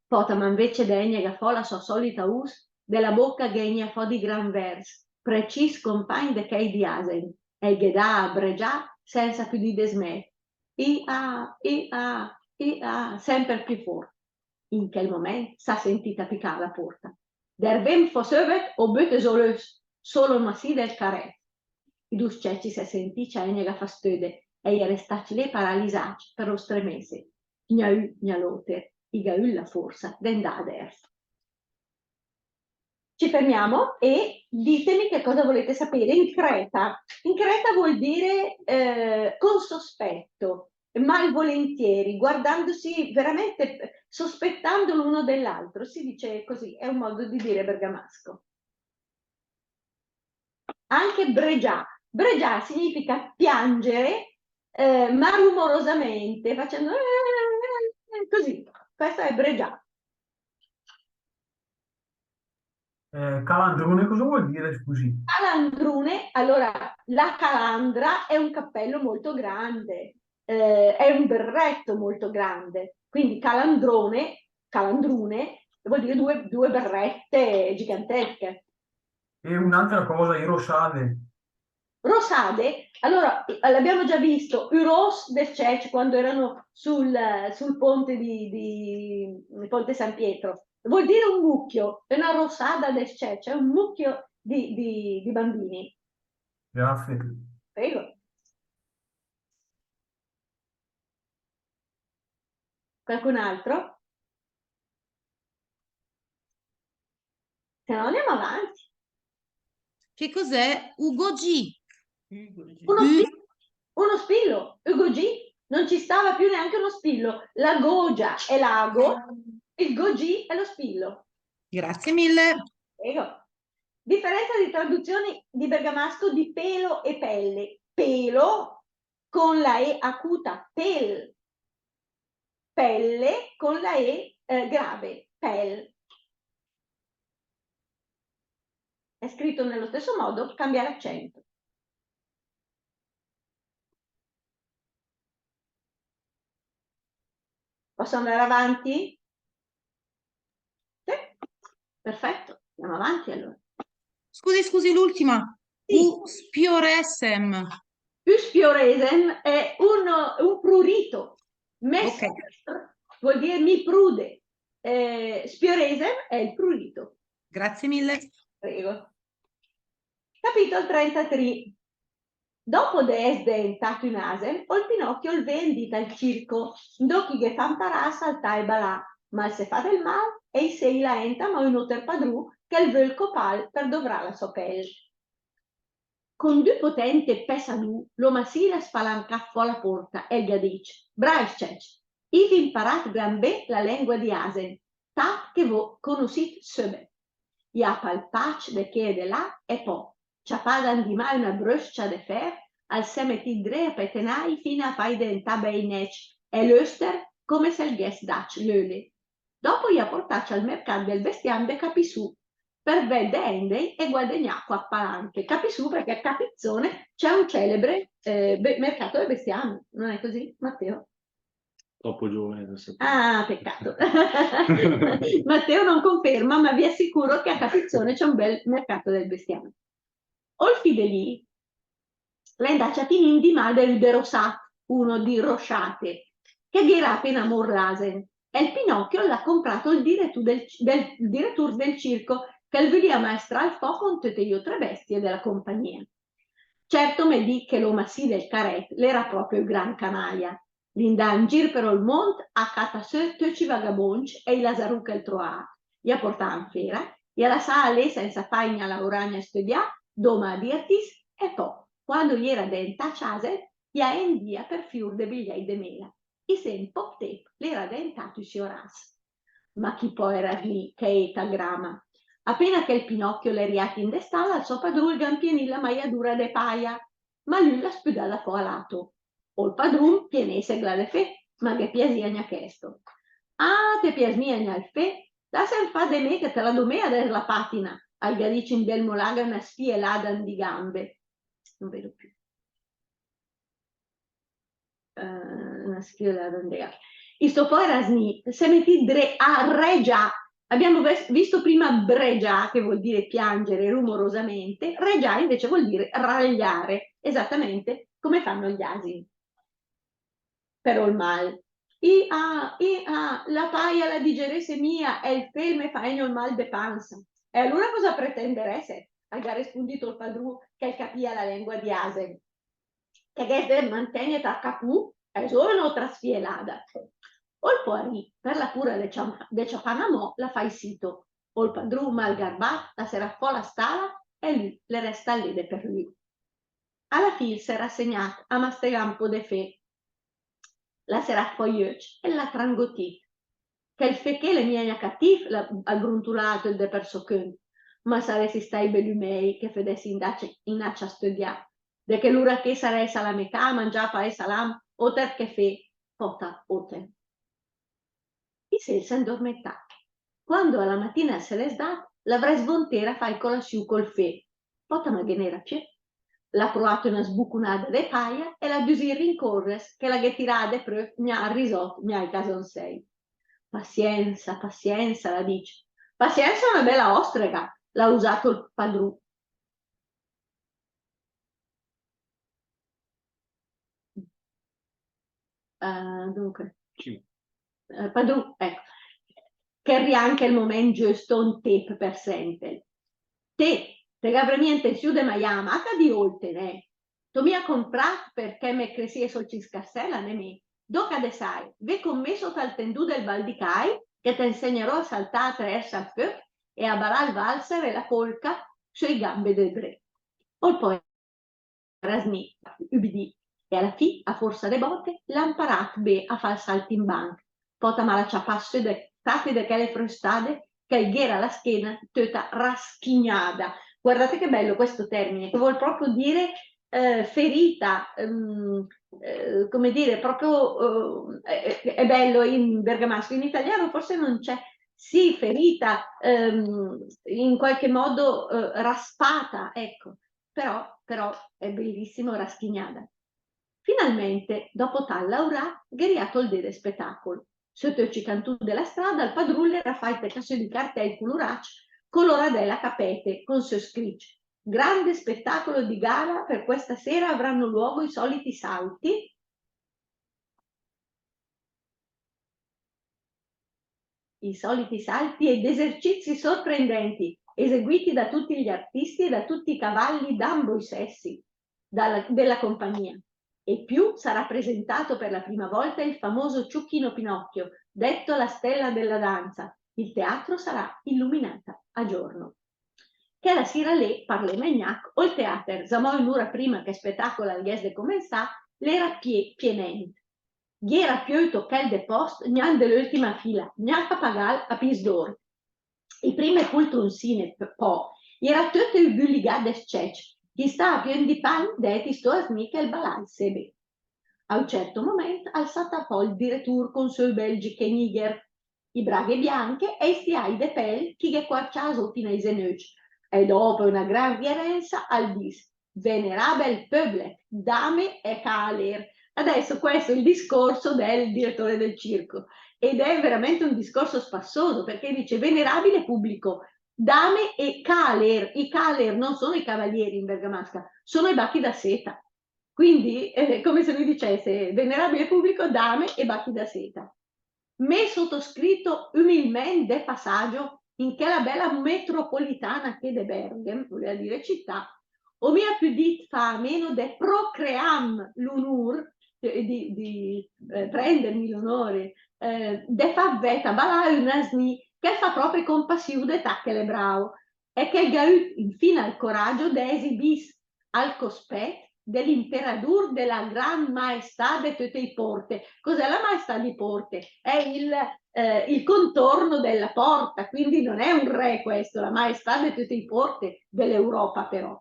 pòta, ma 'nvéce de ègnega fò la sò sòlita us, de la bóca ghe ègnìa fò di gran vèrs, precìs compàgn de chèi di àsen, e i ghe dàa a bregià sènsa pödì desmèt. I-a, i-a, i-a, sèmper pì fórt. In chèl momènt s'à sentìt a picà a la pórta. Dervém fò söbet o böte zó l'ös, só l'omasì del carèt. I du s-cècc i s'è sentìcc a ègnega fò stöde e i è restàcc lé paralisàcc per ol stremèse. Gna ü gna l'óter i gh'à üt la fórsa de 'ndà a dèrv. Ci fermiamo e ditemi che cosa volete sapere. In creta. In creta vuol dire, eh, con sospetto, malvolentieri, guardandosi veramente, eh, sospettando l'uno dell'altro. Si dice così, è un modo di dire bergamasco. Anche bregià. Bregià significa piangere, eh, ma rumorosamente, facendo, eh, eh, eh, così. Questo è bregià. Eh, calandrone cosa vuol dire, scusi? Calandrone, allora, la calandra è un cappello molto grande, eh, è un berretto molto grande, quindi calandrone, calandrune, vuol dire due, due berrette gigantesche. E un'altra cosa, i rosade. Rosade, allora, eh, l'abbiamo già visto, ü ros de s-cècc quando erano sul, sul ponte di, di, il ponte San Pietro. Vuol dire un mucchio, è una rosada de s-cècc, è un mucchio di, di, di bambini. Grazie. Prego. Qualcun altro? Se no andiamo avanti. Che cos'è? Ü gogì. Uno spi-, uno spillo, ü gogì. Non ci stava più neanche uno spillo. La gogia è l'ago, il gogì è lo spillo. Grazie mille. Prego. Differenza di traduzioni di bergamasco di pelo e pelle. Pelo con la E acuta, pel. Pelle con la E, eh, grave, pel. È scritto nello stesso modo, cambia l'accento. Posso andare avanti? Sì, perfetto, andiamo avanti allora. Scusi, scusi, l'ultima. Sì. Ü spiorèsem. Ü spiorèsem è un, un prurito. Ok. Mé spior vuol dire mi prude. Eh, spiorèsem è il prurito. Grazie mille. Prego. Capitol trentatrì. Dòpo de èss deentàt ün àsen, ol Pinocchio 'l vé 'ndìt al circo, 'ndo ch'i ghe fa 'mparà a saltà e balà, ma 'l se fa del mal e i se ila ènt amò ün óter padrù che 'l völ copàl per dovrà la sò pèl. Con d'ü potènte pesadù, l'omasì l'à spalancàt fò la pórta e 'l gh'à dicc: Brài s-cècc, i vé 'mparàt gran bé la lèngua di àsen, tat che vó conossìt söbet. I à palpàcc de ché e de là e pò, ciapàda 'n di mà öna bröscia de fèr, al s'è metìt dré a petenài fina a fài deentà bèi nècc e löster, come se 'l gh'ès dàcc l'öle. Dòpo i à portàcc al mercàt del bestiàm de Capisù, per vèd de èndei e guadagnà quach palanche. Capisù perché a Capizzone c'è un celebre, eh, be-, mercato del bestiame, non è così, Matteo? Troppo giovane per sapere. Ah, peccato. Matteo non conferma, ma vi assicuro che a Capizzone c'è un bel mercato del bestiame. Ol Fidelì l'è 'ndàcc a finì 'n di mà de ü derosàt, uno di rosciate, che gh'éra apéna mórt l'àsen, e 'l Pinocchio l'à compràt ol diretù del, del, diretùr del circo, che 'l vülìa maestràl fò con töte i ótre bèstie de la compagnia. Certo, mé dighe che l'omasì del carèt l'éra pròpe ü gran canaia. L'indàa in gir per ol mónd a catà sö töcc i vagabóncc e i lazarù che 'l troàa. I a portàa in féra, i a lassàa lé sènsa fài gna laurà gna stödià, dóma a diertìs, e pò, quando i éra deentàcc àsen, i à endìa per fiur de biglièi de mela. Isé in póch tép l'éra deentàt ü sioràs. Ma chi póer asnì, che éta grama! Apéna che 'l Pinocchio l'è riàt in de stala, 'l sò padrù 'l gh'à 'mpienìt la maiadura de paia, ma lü 'l l'à spüdada fò a lato. Ol padrù 'l 'mpienèsegla de fé, ma ghe piasìa gna chèsto. Ah, te pias mia gna 'l fé? Làsem fà de mé che te la dó mé adès la pàtina, al gh'à dicc in del molàga öna sfielada 'n di gambe. Non vedo più. Eh, öna sfielada 'n di gambe. Isto póer asnì s'è metìt dré a regià. Abbiamo ves-, visto prima bregià, che vuol dire piangere rumorosamente, regià invece vuol dire ragliare, esattamente come fanno gli asini. Però 'l mal. I-a, i-a, la paia la digerésse mia, e 'l fé 'l me fa ègn ol mal de pansa. E alura cosa pretenderèsset? Al gh'à respundìt ol padrù, che 'l capìa la lèngua di àsen. Che gh'ès de mantègnet a capù, e só ön'ótra sfielada. Ol poarì, per la pura de ciam-, de ciapà 'na mò, l'à facc sito. Ol padrù malgarbàt l'à seràt fò la stala e lü l'è restàt lé de per lü. A la fì 'l s'è rassegnàt a mastegà 'n pó de fé. L'à seràt fò i öcc e l'à trangotìt. Chèl fé ché l'è mia gna catìv, l'à, l'à gruntulàt de per sò cönt, ma sarèss stàcc belü mèi che födèss indàcc, inàcc a stödià. De chèl'ura ché sarèss a la mé cà a mangià pà e salam, óter che fé, pòta óter. Isé 'l s'è 'ndormentàt. Quando a la matina 'l s'è desdàt, l'avrèss vontéra facc colasiù col fé. Pòta ma ghe n'éra piö. L'à proàt öna sbucunada de paia e l'à düsìt rincórdes che la ghe tiràa de pröv gna 'l risòt, gna i casonsèi. Pasiènsa, pasiènsa, l'à dicc. Pasiènsa öna bèla òstrega, l'à usàt ol padrù. Eh, dunque. Sì. Eh, padrù, ecco. Che 'l rià anche 'l momènt giöst, ol tép per sèmper. Té, te gh'avrét mia intensiù de maià a maca di ólte, nè? T'ó mia compràt perchè me crésìe sö 'l cinch scarsèla, nè mé? Dóca de sai, vé con mé sóta 'l tendù del Val di Cai, che te 'nsegneró a saltà a traèrs al föch e a balà 'l valzer e la polca sö i gambe de dré. Ol pò- Rasnì, übidì, e a la fì, a forsa de bòte, l'à 'mparàt bé a fà 'l saltimbanch. Pòta ma l'à ciapàt sö de, tate de chèle fröstade, che 'l gh'éra la schéna töta raschignada. Guardate che bello questo termine, che vuol proprio dire, eh, ferita, ehm, eh, come dire, proprio, eh, è, è bello in bergamasco, in italiano forse non c'è, sì, ferita, ehm, in qualche modo, eh, raspata, ecco. Però, però, è bellissimo, raschignada. Finalmènt, dòpo tat laurà, gh'è riàt ol dé de spetàcol. Sö töcc i cantù de la strada, ol padrù l'era facc tacà sö di cartèi culuràcc, coloradèla capète, con sö scrìcc: "Grande spettacolo di gala, per questa sera avranno luogo i soliti salti". I soliti salti ed esercizi sorprendenti, eseguiti da tutti gli artisti e da tutti i cavalli d'ambo i sessi dalla, della compagnia. E più sarà presentato per la prima volta il famoso Ciuchino Pinocchio, detto la stella della danza. Il teatro sarà illuminata a giorno. Chèla sira lé, parlém gnach, ol teàter, zamò ön'ura prima che 'l spetàcol al ghès de comensà, l'era pie-, pienènt. Gh'era piö ü tochèl de pòst, gnà 'n de l'öltima fila, gnà a pagàl a pis d'ór. I prime pultrunsine, p-, pò, i era töte ü büligà de s-cècc, ch'i stàa piö 'n di pagn dét i sò asnì che 'l balàa isé bé. A ü cèrto momènt al salta fò ol diretùr con sö ü bèl gichè nìgher, i braghe bianche e i stiài de pèl ch'i ghe quarciàa zó fina ai zenöcc. E dòpo öna gran rierènsa al dis: "Venerabel pöblec, dame e caalér". Adesso questo è il discorso del direttore del circo, ed è veramente un discorso spassoso, perché dice: "Venerabile pubblico, dame e caalér". I caalér non sono i cavalieri in bergamasca, sono i bachi da seta. Quindi, eh, è come se lui dicesse: "Venerabile pubblico, dame e bachi da seta". Mé sotoscritto, umilmènt de passagio in chèla bèla metropolitana ché de Bèrghem, voleva dire città, ó mia pödìt fà a meno de procreàm l'unùr, cioè di, di, eh, prendermi l'onore, eh, de fà vèta balà ün asnì che 'l fa pròpe compassiù de tat che l'è brao, e che 'l gh'à üt infina ol coragio de esibìs al cospèt de l'imperadur de la gran maestà de töte i porte. Cos'è la maestà di porte? È il, eh, il contorno della porta, quindi non è un re questo, la maestà de töte i porte de l'Europa però.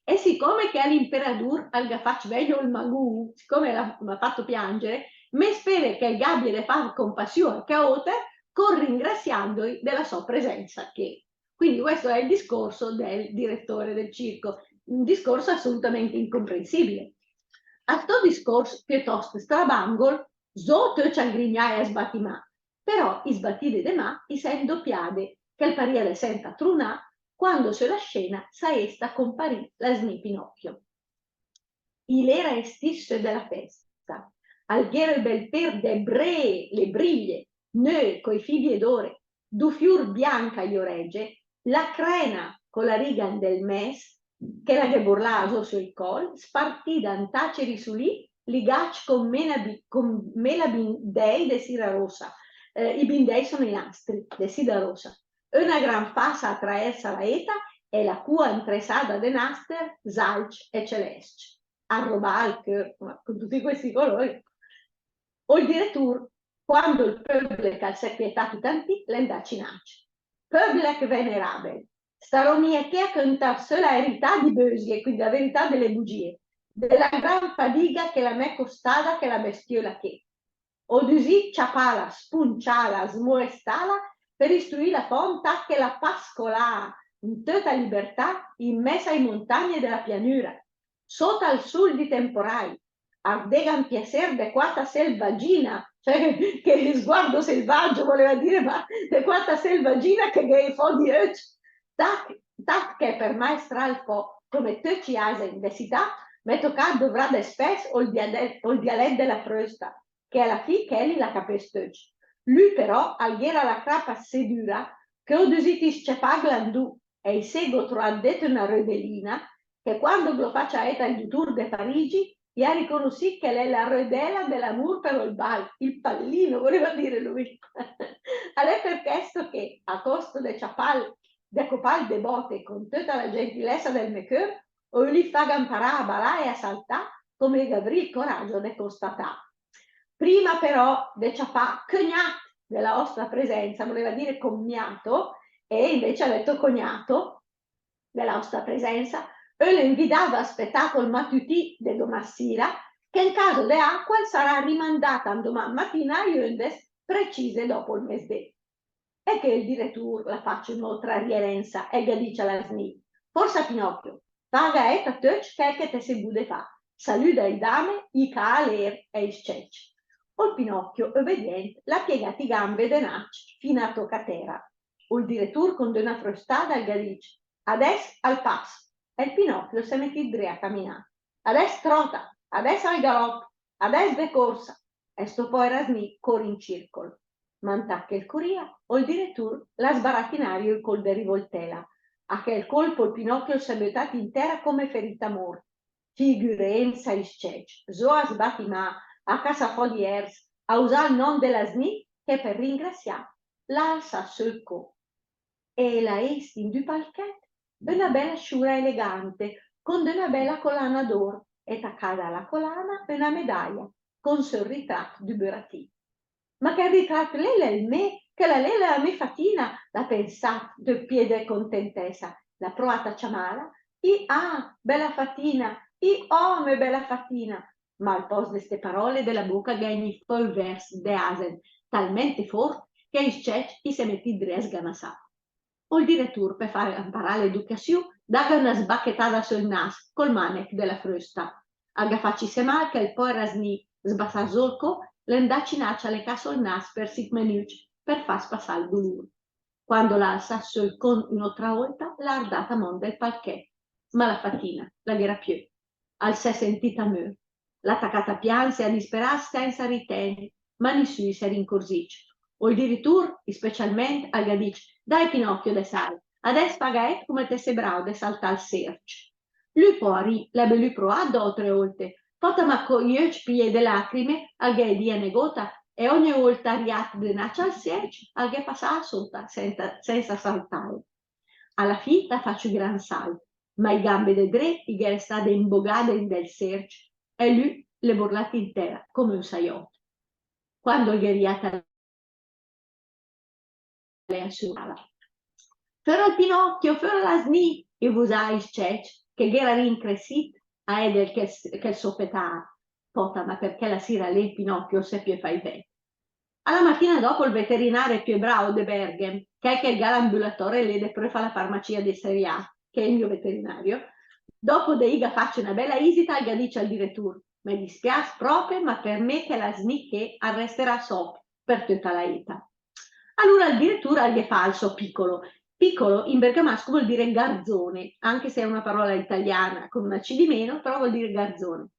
E sicome che a l'imperadur al gh'à facc vègn ol magù, sicome l'à, l'à fato piangere, me spére che el gh'àbie de fà compassiù a chèoter, col ringrassiàndoi de la sò presensa ché. Quindi questo è il discorso del direttore del circo, un discorso assolutamente incomprensibile. A sto discors piötòst strabàngol, zó töcc a grignà e a sbàt i mà, però i sbatide de mà i s'è indopiade, che 'l paria de sènt a trunà, quando sö la scena s'è ést a comparì l'asnì Pinocchio. I l'éra ést sö de la fèsta. Al gh'éra ü bèl pér de bré, le briglie, nöe, coi fibie d'ore, du fiur bianch ai orège, la crèna co la riga 'n del mès, che la ghe borlàa zó söl còl, spartida 'n tacc risulì, ligàcc con mela bi-, con mela bindèi de sira rossa. Eh, i bindèi sono i nastri, de sira rossa. Öna gran fassa a traèrs a la éta e la cua 'ntresada de naster, zalcc e celèscc. Al robàa ol cör, ma con tutti questi colori. Ol diretùr, quando ol pöblech al s'è quietàt ü tantì, l'è 'ndacc inàcc. Pöblech veneràbel, staró mia ché a cöntàv sö la erità di bösie, quindi la verità delle bugie, de la gran fadiga che la m'è costada chèla bestiöla ché. Ó düsìt ciapàla, spunciàla, smoestàla, per istruì la font che la pascolàa 'n töta libertà in mès ai montagne de la pianüra, sóta al sul di temporài, ardéga 'n piasér de quata selvagina, cioè, che sguardo selvaggio voleva dire, ma de quata selvagina che gh'è fò di öcc, tat, tat che per maestràl fò, come töcc i àsen de sità, m'è tocàt dovrà despès ol dialèt, ol dialèt de la Frösta, che a la fì chèl i l'à capécc töcc. Lü però al gh'éra la crapa isé düra che ó düsìt isciapàghela 'n du, e isé gh'ó troàt dét öna rödelina, che quando gh'l'ó facia èt al dutùr de Parigi, i à riconossìt che l'è la rödèla de l'amùr per ol bal, il pallino, voleva dire lui. Al è per chèsto che, a costo de ciapàl, de copàl de bòte con töta la gentilèssa del mé cör, ó ülìt fàga 'mparà a balà e a saltà, come gh'avrì 'l coragio de costatà. Prima però de ciapà cögnàt de la òsta presensa, voleva dire commiato, e invece ha detto cognato, de la òsta presensa, öle 'nvidàv a spetàcol matütì de domà sira, che in caso de aqua 'l sarà rimandàt a 'ndomà matina ai öndes precise dopo 'l mesdé. E ché ol diretùr l'à facc ön'ótra rierensa e 'l gh'à dicc a l'asnì: Forsa Pinocchio, fàga èt a töcc chèl che te sé bù de fà, salüda i dame, i caàlér e i s-cècc. Ol Pinocchio, öbediènt, l'à piegàt i gambe denàcc fina a tocà tèra. Ol diretùr con d'öna fröstada al gh'à dicc: Adès al pas. E ol Pinocchio 'l s'è metìt dré a caminà. Adès tròta, adès al galòp, adès de corsa. E sto póer asnì cór in circol. Ma 'ntat che 'l corìa, ol diretùr l'à sbaràt in aria ü cólp de rivoltèla. A chèl cólp ol Pinocchio 'l s'è bötàt in tèra come ferìt a mórt. Figürèmsa, i s-cècc, zó a sbàt i mà, a cassà fò di èrs, a usà ol nòm de l'asnì che per ringrassià l'à alsàt sö 'l có. E l'à ést in d'ü palchèt öna bèla sciura elegante, con d'öna bèla colana d'ór, e tacada a la colana öna medaia, con sö 'l ritràt d'ü büratì. Ma chèl ritràt lé l'è 'l mé, chèla lé l'è la mé fatina, l'à pensàt, töt pié de contentèssa, l'à proàt a ciamàla: Ih, ah, bèla fatina, ih, oh, mé bèla fatina. Ma al pòst de ste paròle de la bóca gh'è gnìt fò ü vèrs de àsen, talmènt fórt che i s-cècc i s'è metìt dré a sganassà. Ol diretùr, per fàga 'mparà l'educassiù, dàga öna sbachetada söl nas col mànech de la frösta. Al gh'à facc issé mal che ol póer asnì, sbasàt zó 'l có, l'è 'ndàcc inàcc a lecà sö 'l nas per sich menücc, per fà spassà 'l dulùr. Quando l'à alsàt sö 'l có ön'ótra ólta, l'à ardàt amò 'n del palchèt. Ma la fatina la gh'éra piö. Al s'è sentìt amör. L'à tacàt a pians e a disperàs sènsa ritègn, ma nissü i s'è rincorzìcc. Ol diretùr, ispecialmènt, al gh'à dicc: Dai, Pinocchio, adès al, adès fàga èt come te sé brao de saltà 'l sércc. Lü, poarì, l'à belü proàt dò o tre ólte, pòta ma coi öcc pié de lacrime, al ghe edìa negóta, e ògne ólta riàt denàcc al sércc, al ghe pasàa sóta sènsa, sènsa saltàl. A la fì l'à facc ü gran salt, ma i gambe de dré i gh'è restade imbogade in del serc, e lü l'è burlat in tèra come ü saiòt. Quando al gh'è riàt a lé a sö. Föra ol Pinocchio, föra l'asnì, i vusàa i s-cècc, che gh'era rincresìt a èd chèl, chèl sopetàt. Pòta, ma per chèla sira lé ol Pinocchio al s'è piö fai vèd. A la matina dòpo ol veterinare piö brao de Bèrghem, chèl che 'l gh'à l'ambulatòre lé de pröf a la farmacia de Seriàt, che l'è ol mio veterinario, dòpo de ìga facc öna bèla ìsita, al gh'à dicc al diretùr: "Me dispiàs pròpe, ma per mé chèl asnì ché al resterà sòp per töta la éta." Alura ol diretùr al ghe fa al sò Piccolo. Piccolo in bergamasco vuol dire garzone, anche se è una parola italiana con una C di meno, però vuol dire garzone.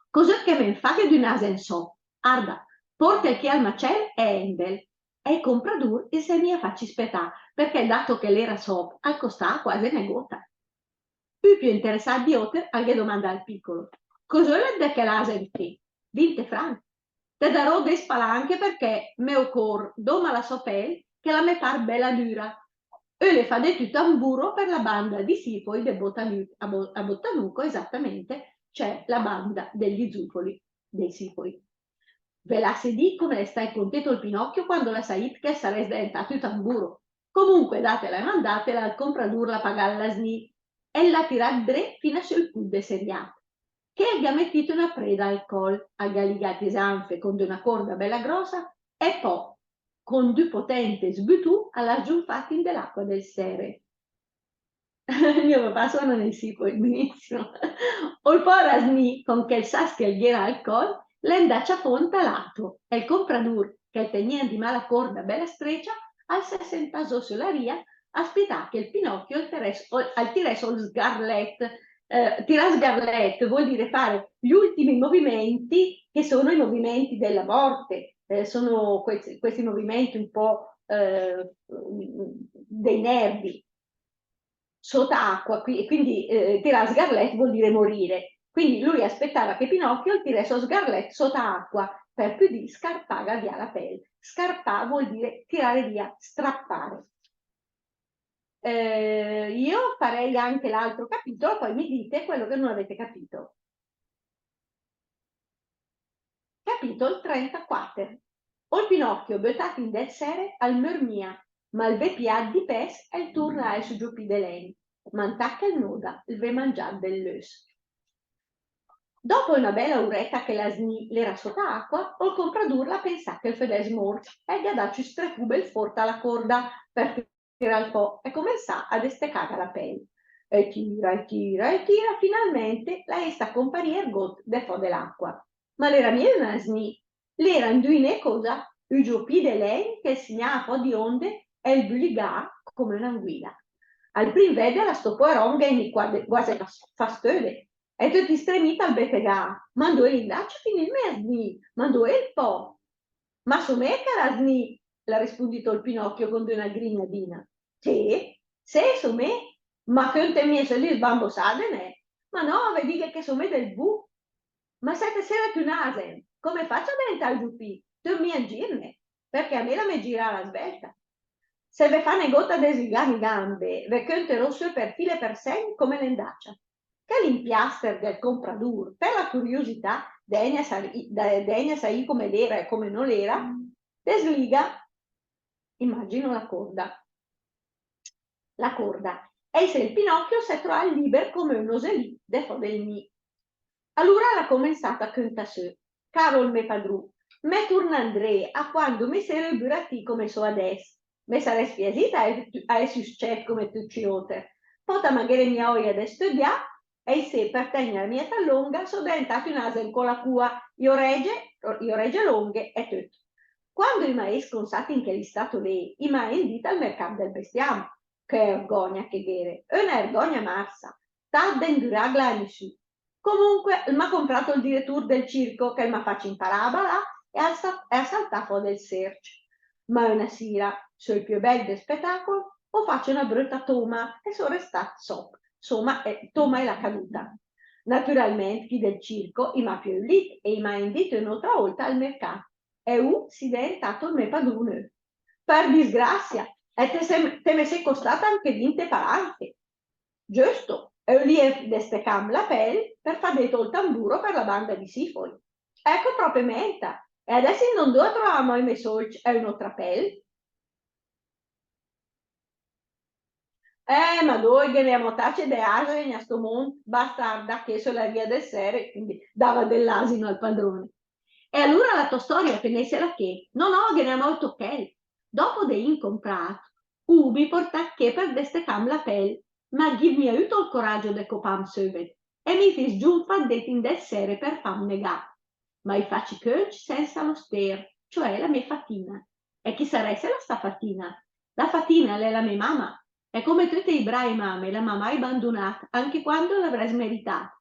"Cos'è che me 'n faghe d'ün asen sòp? Arda, pórtel ché al macèl e èndel." E ol compradùr el s'è mia facc spetà, perché dato che l'éra sòp, al costàa quase negóta. Ü piö interessàt di óter al ghe domanda al Piccolo: "Cos'ölet de chèl asen ché?" "Vinte franch." "Te daró dés palanche, perché me ocór dóma la sò pèl, che la me par bèla düra." E öle fà de tüt ü tamburo per la banda di Sifoi de Bottanu-, a Bo-, a Bottanuco, esattamente, c'è la banda degli zufoli dei Sifoi. Ve lasse dì come l'è stacc contét ol Pinocchio quando l'à saìt che 'l sarès deentàt ü tamburo. Comunque, datela e mandatela, ol compradùr l'à pagàt l'asnì e 'l l'à tiràt dré fina sö 'l put de Seriàt, che 'l gh'à metìt öna preda al còl, al gh'à ligàt i zanfe con d'öna corda bèla gròsa e pò, con d'ü potènte sbütù, al l'à sgiunfàt in de l'acqua del Sere. Mio papà suona nei Sifoi, benissimo. Ol póer asnì, con chèl sas che 'l gh'éra al còl, l'è 'ndacc a fónd a l'àto, e ol compradùr, che 'l tegnìa in di mà la corda bèla strécia, al s'è sentàt zó sö la ria a spetà che ol Pinocchio al tirès, al tirès ol sgarlèt. Eh, tirà sgarlèt vuol dire fare gli ultimi movimenti, che sono i movimenti della morte, eh, sono questi, questi movimenti un po', eh, dei nervi. Sot'acqua, qui-, e quindi, eh, tirà sgarlèt vuol dire morire. Quindi lui aspettava che Pinocchio tiresse ol sgarlèt sot'acqua per pudì scarpàga vià la pèl. Scarpà vuol dire tirare via, strappare. Eh, io farei anche l'altro capitolo, poi mi dite quello che non avete capito. Capìtol trentequàter. Ol Pinòchio, bötàt in del sère, al mör mia, ma 'l vé piàt di pès e 'l turna a ès ü giopì de lègn, ma 'ntat che 'l nóda, 'l vé mangiàt del lös. Dòpo öna bèla urèta che l'asnì l'éra sot'acqua, ol compradùr l'à pensàt che 'l födès mórt e 'l gh'à dacc ü strepù bèl fórt a la corda per tiràl fò e comensà a destecàga la pèl. E tira, e tira, e tira, finalmènt l'à ést a comparì ergót de fò de l'acqua. Ma l'éra mia ün asnì, l'éra, induinì cosa? Ü giopì de lègn che 'l signàa fò di ónde e 'l buligàa come ön'anguila. Al prim vède, la stò poerònga 'l gh'à inì quase, quase fas-, fastöde, e töt istremìt al betegàa: "Ma 'ndo él indacc a finì 'l mé asnì? Ma 'ndo él pò?" "Ma só mé chèl asnì", l'à rispundìt ol Pinòchio con d'öna grignadina. "Té? Sé, só mé? Ma cöntet mia sö di sbambosade, nè? Ma nò, ve dighe che só mé del bù." "Ma se te séret ün asen, come fét a deentà ü giopì? Te 'n mia 'n gir, nè? Perché a mé la me gira a la svelta." "Se ve fà negót a desligàm i gambe, ve cönteró sö per fil e per sègn come l'è 'ndacia." Chèl impiàster del compradùr, per la curiosità de ègn a sa-, de, de ègn a saì come l'éra e come no l'éra, desliga, immagino, la corda. La corda. E isé ol Pinòchio 'l s'è troàt lìber come ün oselì de fò del nì. Alura l'à comensàt a cöntà sö: "Caro ol mé padrù, me turna 'ndré a quando me séra ü buratì come só adès. Me sarès piasìt a è-, a ès ü scèt come töcc i óter. Pòta, ma gh'ére mia òia de stödià, e isé, per tègnela mia tat lónga, só deentàt ün asen co la cua, i orège, i orège lónghe e töt. Quando i m'à ést consàt in chèl istato lé, i m'à endìt al mercàt del bestiàm. Che ergògna che gh'ére, öna ergògna marsa, tat de 'nduràgla a nissü. Comunque, 'l m'à compràt ol diretùr del circo, che 'l m'à facc imparà a balà e a sa-, e a saltà fò del sércc. Ma öna sira, sö 'l piö bèl del spetàcol, ó facc öna bröta tóma e só restàt sòp. Soma, eh, tóma è la caduta. Naturalmènt, chi del circo i m'à piö ülìt e i m'à endìt ön'ótra ólta al mercàt. E ü sì deentàt ol mé padrù. Per disgràsia, e te sé-, te me sé costàt anche vinte palanche. Giösto, E ölìe destecàm la pèl per fà dét ol tamburo per la banda di Sifoi. Èco pròpe mènta. E adès indó 'ndó a troà amò i mé sólcc e ön'ótra pèl? Eh, ma dói, ghe n'è amò tace de àsegn a sto mónd, basta ardà ché sö la ria del Sère, quindi dava dell'asino al padrone. E alura la tò stòria fenéssela ché? No, no, ghe n'è amò ü tochèl. Dòpo de ìm compràt, ü m'ì portàt ché per destecàm la pèl, ma gh'ìv mia üt ol coragio de copàm söbet, e m'ì fìs giunfàt dét in del Sère per fàm negà. Ma ì facc i cöncc sènsa l'ostér, cioè la mé fatina. E chi sarèssela sta fatina? La fatina l'è la mé mama, e come töte i brae mame la m'à mai bandunàt, anche quando l'avrès meritàt.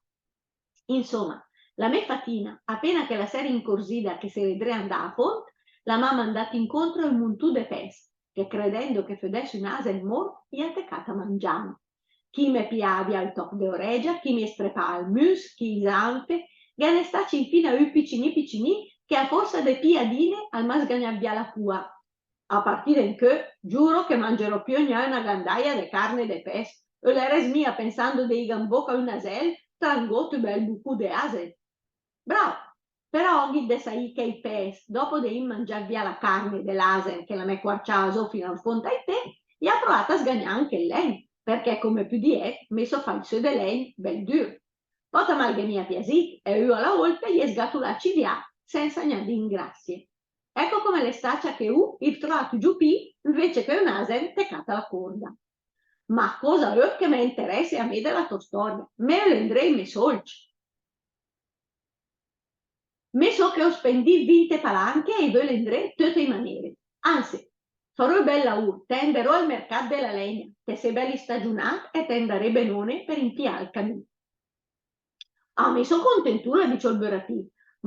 Insoma, la mé fatina, apéna che la s'éra incorzida che s'ére dré a 'ndà a fónd, la m'à mandàt incóntro ü muntù de pès, che credendo che födèss ün àsen mórt, i à tecàt a mangiàm. Chi me piàa vià ol tòch de orègia, chi me strepàa ol müs, chi i zanfe, ghe n'è stacc infina ü picinì picinì che a fórsa de piadìne al m'à sgagnàt vià la cua. A partì de 'ncö, giuro che mangerò piö gnà öna gandaia de carne de pès, e l'érès mia pensando de ìga in bóca ü nasèl, tra 'ngót ü bèl bucù de àsen. Brao! Però gh'ìt de saì che i pès, dòpo de ìm mangiàt vià la carne de l'àsen che la me quarciàa zó fina in fónd ai pé, i à proàt a sgagnà anche 'l lègn, perché come pödìet, me só facc sö de lègn bèl dür. Pòta ma 'l gh'è mia piasìt, e ü a la ólta i è sgatulàcc vià, sènsa gnà dì 'n grassie. Èco come l'è stacia che ü ìv troàt ü giopì, invéce che ün àsen tecàt a la corda. Ma cosa öt che me interèsse a mé de la tò stòria? Me öle 'ndré i mé sólcc. Me só che ó spendìt vinte palanche e i völe 'ndré in töte i manére. Anse, faró ü bèl laùr, te 'nderó al mercàt de la lègna, te sé bèl istagiunàt e te 'ndaré benóne per impià ol camì. Ah, me só contentùr, al dis ol beratì,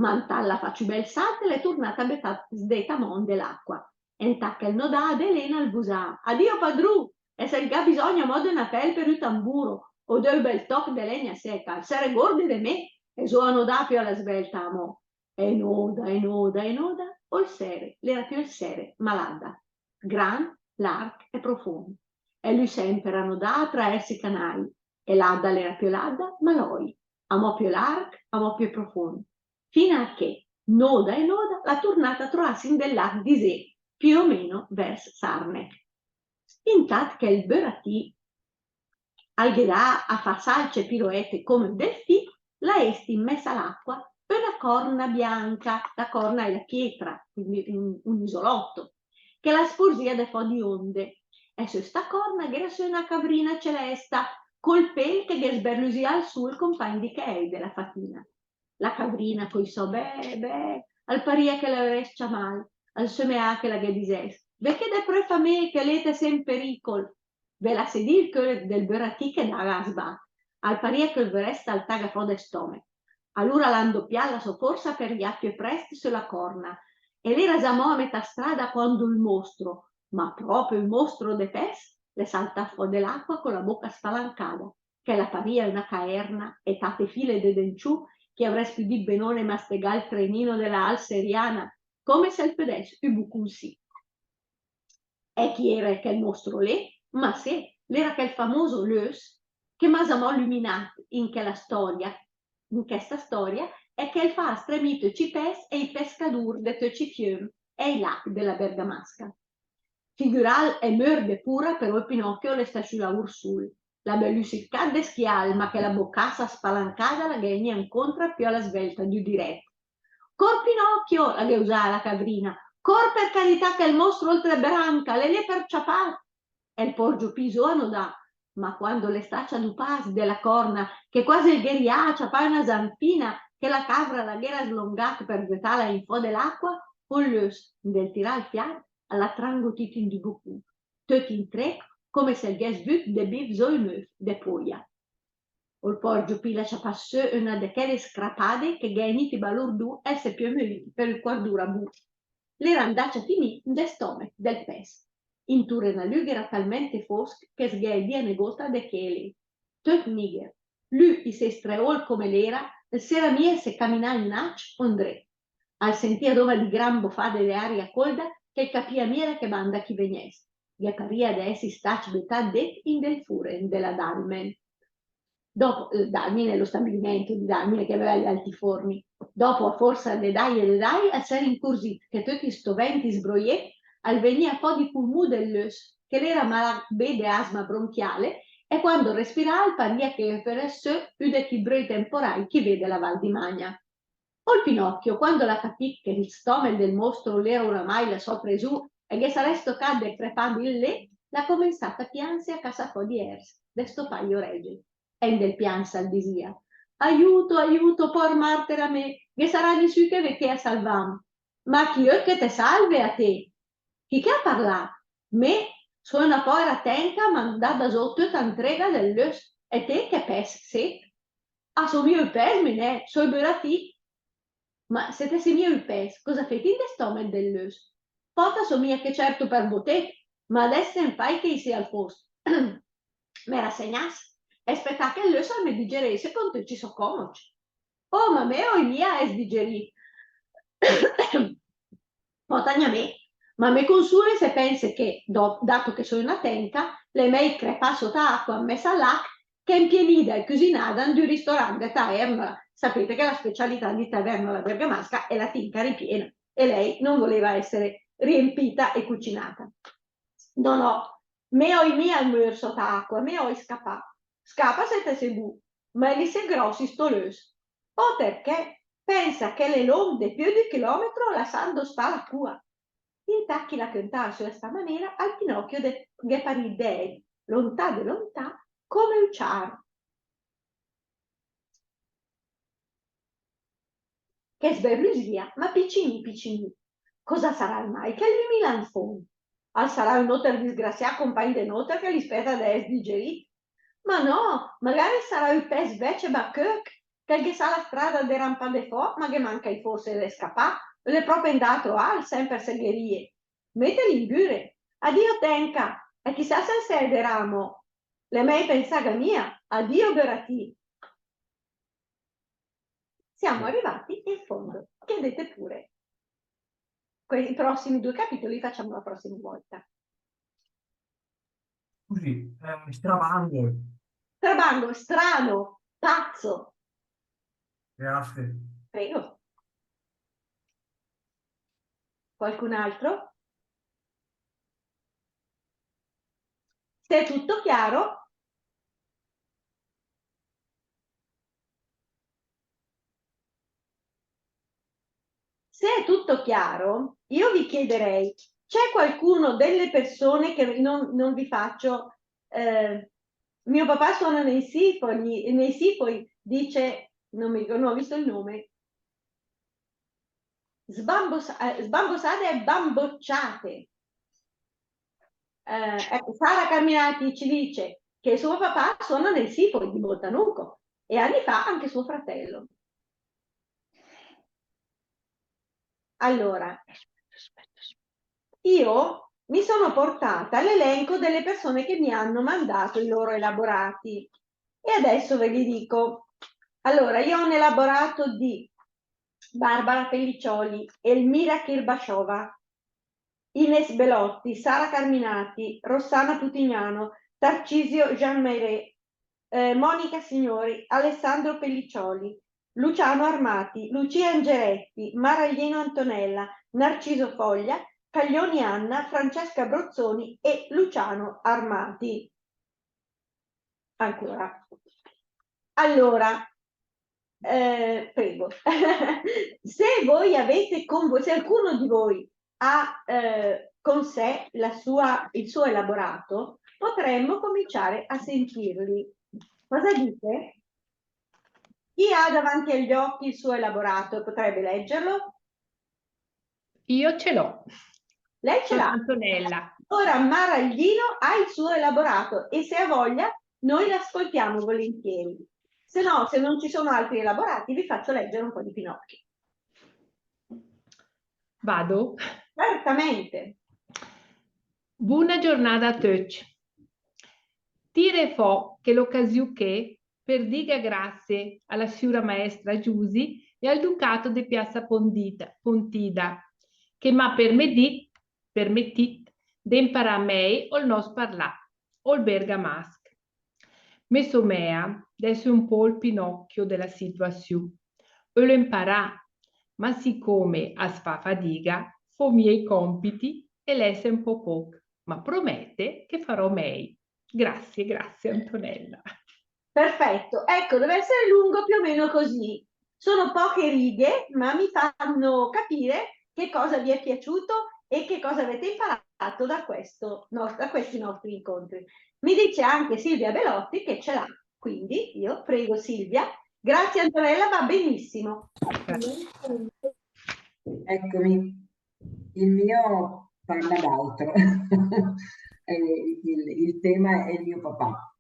ma 'ntat l'à facc ü bèl salt e l'è turnàt a betàs dét amò in de l'aqua. E 'ntat che 'l nodàa, de léna al vusàa: "Adio padrù, e se 'l gh'à bisògn amò de öna pèl per ü tamburo, o de ü bèl tòch de lègna sèca, al se regorde de mé", e zó a nodà piö a la svèlta amò. E noda, e noda, e noda, ol Sère, l'era piö ol Sère, ma l'Ada. Grand, larg e profónd. E lü sèmper a nodà a traèrs i canài, e l'Ada l'era piö l'Ada, ma l'Oi, amò piö larg, amò piö profónd. Fina a che, noda e noda, l'à turnàt a troàs in del lach d'Isé, piö o meno vèrs Sarnech. Intat che 'l beratì al ghe dàa a fà salcc e piroète come ü delfì, l'à ést in mès a l'aqua öna corna bianca, la corna è la pietra, quindi un, un isolotto, che la sporzìa de fò di ónde. E sö sta corna gh'era sö öna cavrina celèsta, col pél che ghe sberlüsìa al sul compàgn di caèi de la fatina. La cavrina coi sò bè, bè, al parìa che la ölès ciamàl, al sömeàa che la ghe disès: "Vé ché depröf a mé, che l'ét sèmper in perìcol." Ve lasse dì ol cör del beratì che dàa a sbat. Al parìa che 'l vörès saltàga fò de stòmech. Alura l'à 'ndopiàt la sò fórsa per rià piö prèst sö la corna, e l'era zamò a metà strada quando ol mostro, ma pròpe ol mostro de pès, l'è saltàt fò de l'aqua co la bóca spalancada, che la parìa öna caèrna, e tate file de denciù che i avrès pödìt benóne mastegà ol trenino de la Al Seriana, come se 'l födès ü bucunsì. E chi era chèl mostro lé? Ma sé, l'era chèl famoso Lös, che m'à zamò lüminàt in chèla stòria, in chèsta stòria, e che 'l fa stremì töcc i pès e i pescadùr de töcc i fiöm e i lach de la Bergamasca. Figüràl, e mör de pura, però ol Pinocchio l'è stacc sü la Ursul. L'à bèl sircàt de schiàl, ma chèla bocassa spalancada la ghe vegnìa incóntra piö a la svèlta d'ü dirèt. "Cór, Pinocchio!", la ghe usàa la cavrina. "Cór, per carità, che 'l mostro ol t'è branca, l'è lé per ciapàt!" E ol pòr Giopì zó a nodà, ma quando l'è stacia a du pas de la corna, che quase 'l ghe riàa a ciapà öna zanfina che la cavra la gh'era slongàt per getàla in fò de l'aqua, ol Lös, in del tirà ol fiàt, al l'à trangutìt in d'ü bucù, töt in trèch, come se 'l gh'ès vüt de bìv zó ün öf de póia. Ol pòr Giopì l'à ciapàt sö öna de chèle scrapade che ghe n'ì di balurdù e 'l s'è piö möìt per ü quart d'ura bu. L'era 'ndàcc a finì in del stòmech del pès. Intùren a lü gh'era talmènt fósch che 'l se vedìa negót de chèle. Töt nìgher. Lü, isé streòl come l'era, 'l se sa mia se caminàa inàcc o 'ndré. Al sentìa dóma di gran bofade de aria cólda, che 'l capìa mia de che banda ch'i vegnès. Ghe parìa de èss stacc betàt dét in del fùren de la Dalmen. Dopo, eh, Dalmine, lo stabilimento di Dalmine che aveva gli altiforni. Dopo, a forsa de dai e de dai, al s'è incurzìt che töt sto vènt isbroiét al vegnìa fò di pulmù del lös, che l'éra malàt bé de asma bronchiale, e quando respiràa al parìa che före sö ü de chi bröi temporai chi véde la Val di Magna. Ol Pinocchio, quando l'à capìt che 'l stòmel del mostro l'éra oramai la sò presù e ghe sarès tocàt de crepà bé lé, l'à comensàt a piànse e a casà fò di èrs de stopà i orège. E 'n del piàns al disìa: "Aiuto, aiuto, pòer martèr a mé, ghe sarà nissü che vé ché a salvàm." "Ma chi öt che te salve a té?" "Chi che ha parlàt? Mé só öna pòera tènca mandada zó töta 'ntréga del lös, e té che pès sét?" "A só mia ü pès, mé nè, só ü buratì." "Ma se te sé mia ü pès, cosa fét in de stòmel del lös?" "Pòta, só mia ché cèrto per botét, ma adès se 'n fài che i sé al fósch. Me rassegnàs e spetà che 'l lös al me digerésse con töcc i sò còmoc." "Oh, ma mé öi mia èss digerìt." "Pòta gna mé, ma me consule se pènse che, do-, dato che só öna tènca, l'è mèi crepà sota aqua 'n mès al lach che 'mpienida e cusinada in d'ü ristorant de Tavernola." Sapete che la specialità di Tavernola bergamasca è la tinca ripiena, e lei non voleva essere riempita e cucinata. "No, no, mé öi mia mör sota aqua, mé öi scapà." "Scapa se te sé bu, ma l'è issé gròss sto lös." "Oh, perché? Pènsa che l'è lóngh de piö d'ü chilòmetro lassàt 'ndo stà la cua." Intàt ch'i la cöntàa sö a sta manéra, al Pinocchio de-, ghe parìt de èd, lontà de lontà, come ü ciar che sberlusìa, ma picinì picinì. "Cosa saràl mai che 'l lümi là 'n fónd? Al sarà ü nóter disgrasiàt compàgn de nóter che l'i spèta de èss digerìt? Ma no, magare 'l sarà ü pès vècc e bacöch, che 'l ghe sa la strada de rampà de fò, ma ghe manca i fórse de scapà, l'è pròpe 'ndàt a troàl, sèmper segherìe. Mètel ingüre. Adio, tènca, e chissà se 'l se èderà amò. L'è mèi pensàga mia. Adio, buratì." Siamo arrivati in fondo. Chiedete pure. Que-, i prossimi due capitoli li facciamo la prossima volta. Scusi, eh, strabango. Strabango, strano, pazzo. Grazie. Prego. Qualcun altro? Se è tutto chiaro? Se è tutto chiaro, io vi chiederei, c'è qualcuno delle persone che non, non vi faccio, eh, mio papà suona nei sifoni, nei sifoi, dice, non mi ricordo, non ho visto il nome. Sbambos-, eh, sbambosade e bambocciate. Eh, ecco, Sara Carminati ci dice che suo papà suona nei sifoi di Bottanuco e anni fa anche suo fratello. Allora, io mi sono portata l'elenco delle persone che mi hanno mandato i loro elaborati e adesso ve li dico. Allora, io ho un elaborato di Barbara Pellicioli, Elmira Kirbashova, Ines Belotti, Sara Carminati, Rossana Putignano, Tarcisio Jean Maire, eh, Monica Signori, Alessandro Pellicioli, Luciano Armati, Lucia Angeretti, Maraglino Antonella, Narciso Foglia, Caglioni Anna, Francesca Brozzoni e Luciano Armati. Ancora. Allora, eh, prego. Se voi avete con voi, se alcuno di voi ha, eh, con sé la sua, il suo elaborato, potremmo cominciare a sentirli. Cosa dite? Chi ha davanti agli occhi il suo elaborato e potrebbe leggerlo? Io ce l'ho. Lei ce l'ha? Antonella. Ora Maraglino ha il suo elaborato e se ha voglia noi l'ascoltiamo volentieri. Se no, se non ci sono altri elaborati, vi faccio leggere un po' di Pinocchio. Vado? Certamente. Buna giornada a töcc. Tire fò chèl'ocasiù ché per dìga grassie a la siura maestra Giusy e al Ducato de Piazza Pondita-, Pontida, che m'à permedìt, permetìt de 'mparà mèi ol nòst parlà, ol bergamasch. Me somèa d'èss ü pó ol Pinocchio de la situassiù. Öle 'mparà, ma sicóme as fa fadiga, fó mia i cómpiti e lèse ü pó póch, ma promète che faró mèi. Grazie, grazie, Antonella. Perfetto, ecco, deve essere lungo più o meno così. Sono poche righe, ma mi fanno capire che cosa vi è piaciuto e che cosa avete imparato da questo no-, da questi nostri incontri. Mi dice anche Silvia Belotti che ce l'ha, quindi io prego Silvia. Grazie Antonella, va benissimo. Eccomi. Il mio parla d'altro. Eh, il, il tema è il mio papà.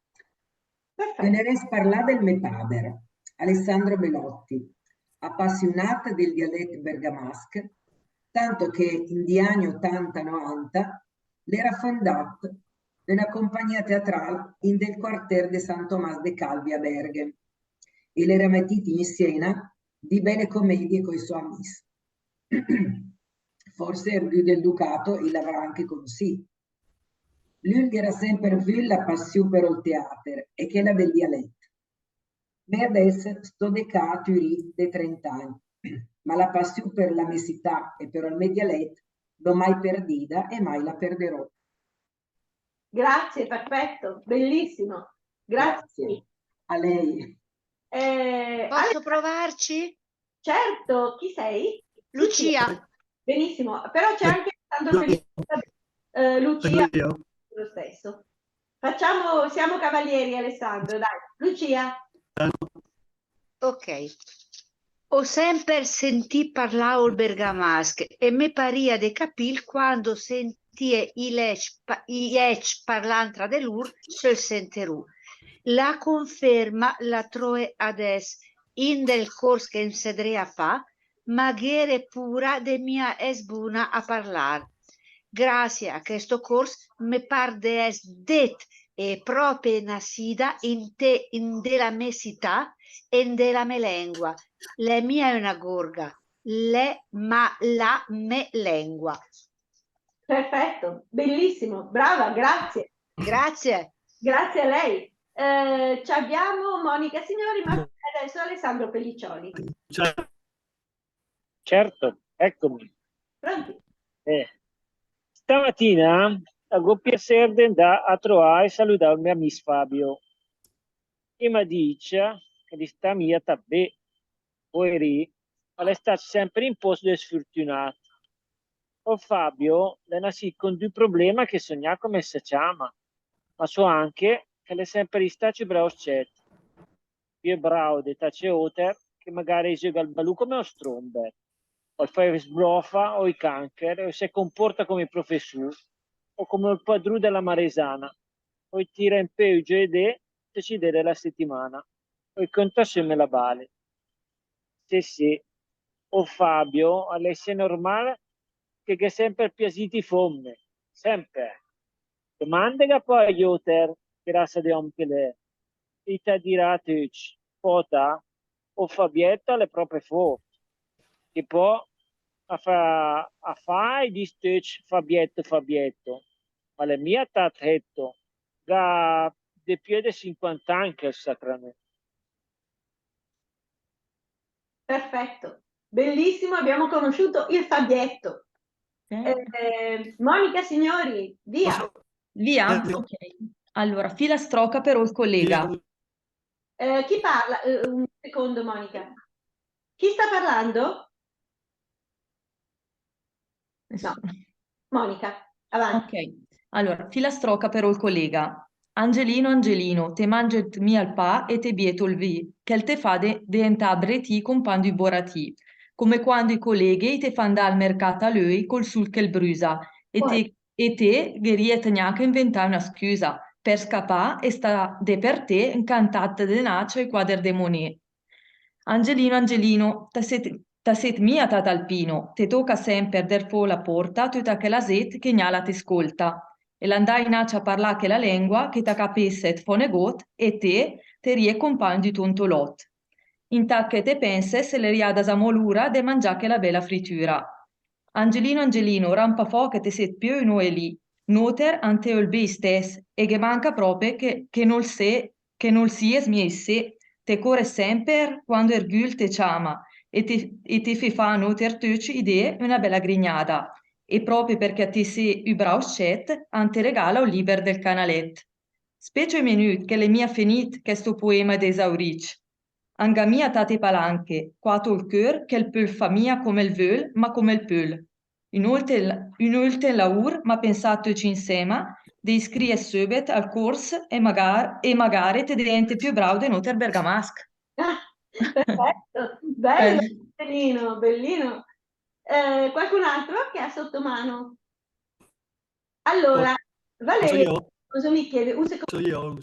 Perfetto. Ölerès parlà del me pàder, Alessandro Belotti, apassiunàt del dialèt bergamàsch, tant che in di agn otanta novanta l'era fondàt öna compagnia teatràl in del quartér de San Tomàs de Calvi a Bèrghem, e l'era metìt in scena di bèle comedie coi sò amìs. Forse Ergü del Ducato i l'avrà anche conossìt. Lü 'l gh'era sèmper vüt la passiù per ol teàter e chèla del dialèt. Me adès stó de cà a Türì de trenta agn, ma la passiù per la me sità e per ol me dialèt l'ó mai perdida e mai la perderó. Grazie, perfetto, bellissimo. Grazie. Grazie. A lei. Eh, posso Ale- provarci? Certo, chi sei? Lucia. Lucia. Benissimo, però c'è anche Alessandro Felice. Eh, Lucia, lo stesso. Facciamo, siamo cavalieri, Alessandro, dai. Lucia. Ok. Ó sèmper sentìt parlà ol bergamàsch e me parìa de capìl quando sentìe i ècc pa-, i ècc parlà tra de lur söl senterù. La conferma la tróe adès in del córs che 'm sé dré a fà, ma gh'ére pura de mia èss buna a parlàl. Grasie a chèsto córs me par de èss dét e pròpe nassida in te, in de la me sità e in de la me lèngua. L'è mia öna górga, l'è ma la me lèngua. Perfetto, bellissimo, brava, grazie. Grazie. Grazie a lei. Eh, ci abbiamo Monica Signori, ma adesso Alessandro Pelliccioli. Certo, eccomi. Pronti? Eh, stamatina a gh'ó piasér de 'ndà a troà e saludà ol me amìs Fabio. E 'l m'à dicc che l'istà mia tat bé, poerì, ma l'è stacc sèmper ü pó de sfürtünàt. Ol Fabio l'è nassìt con d'ü problema che só gnà come se ciama, ma só anche che l'è sèmper istacc ü brao scèt. Piö brao de tace óter, che magare i zöga al balù come ol stromber, o i fa i sbrofa, o i cancher, o i se comporta come i professùr, o come ol padrù de la Maresana, o i tira in pé i giöedé, töcc i dé de la setimana, o i cönta söm la bale. Sé, sé, ol Fabio, al è isé normàl che 'l gh'à sèmper piasìt i fómne, sèmper. Domàndega pò ai óter, che rasa de òm che l'è. I ta dirà töcc, pòta, ol Fabièt l'è pròpe fórt. Che pò a fa, a fa i dis töcc Fabièt, Fabièt, ma l'è mia tat vècc, gh'à de piö de sinquanta agn chèl sacramènt. Perfetto, bellissimo, abbiamo conosciuto il Fabietto. Sì. Eh, Monica Signori, via. Posso? Via? Sì. Ok. Allora, filastròca per ol collega. Sì. Eh, chi parla? Eh, un secondo, Monica. Chi sta parlando? No. Monica, avanti. Ok. Allora, filastròca per ol collega. Angelino, Angelino, te mànget mia ol pà e te biet ol vì, che 'l te fa de-, deentà bretì compàgn d'ü boratì, come quando i colleghe i te fa 'ndà al mercàt a löi col sul che 'l brüsa, e te, e te ghe riet gnach a inventà öna scüsa per scapà e stà de per te incantàt denàcc ai quàder de Monet. Angelino, Angelino, ta sét, ta sét mia tat alpino, te tóca sèmper dèrv fò la pórta a töta chèla zét che gnà la te scólta. E l'è 'ndà inàcc a parlà chèla lèngua che ta capéset fò negót e te, te riet compàgn d'ü tontolòt. Intàt che te pènset, l'è riàda zamò l'ura de mangià chèla bèla fritüra. Angelino, Angelino, rampa fò che te sét piö ü noelì. Nóter an te öl bé istèss, e ghe manca pròpe che, che nol sé che nol sìes mia issé, te córet sèmper quando ergü 'l te ciama e te, e te fé fà a nóter töcc i dé öna bèla grignada, e pròpe perchè te sé ü brao scèt, an te regala ü lìber del Canalèt. Spècia ü minüt che l'è mia fenìt chèsto poema d'Esaurich. An gh'à mia tate palanche, quato 'l cör, che 'l pöl fà mia come 'l völ, ma come 'l pöl. Ün óltem, ün óltem laùr, ma pensàt töcc insèma de iscrìes söbet al córs e magar-, e magare te deèntet piö brao de nóter bergamasch. Ah, perfetto, bello, eh, bellino, bellino. Eh, qualcun altro che ha sotto mano? Allora, Valeria Generoso mi chiede, un secondo. Valeria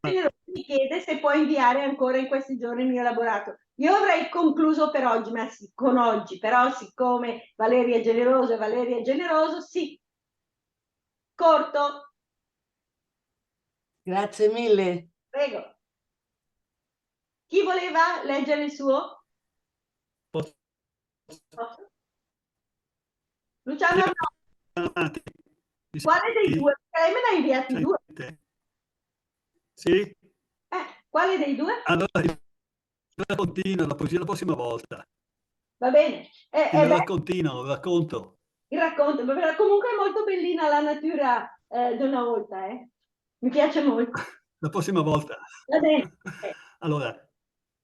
Generoso mi chiede se può inviare ancora in questi giorni il mio elaborato. Io avrei concluso per oggi, ma sì, con oggi, però siccome Valeria è generosa, Valeria è generoso, sì. Corto. Grazie mille. Prego. Chi voleva leggere il suo? Posso? Luciano, no. Quale dei due? Perché lei me ne ha inviati due. Sì? Eh, quale dei due? Allora, io la continua la poesia la prossima volta. Va bene. Eh, eh, la continua, il racconto. Il racconto, ma però comunque è molto bellina la natura, eh, di una volta, eh. Mi piace molto. La prossima volta. Va bene. Allora,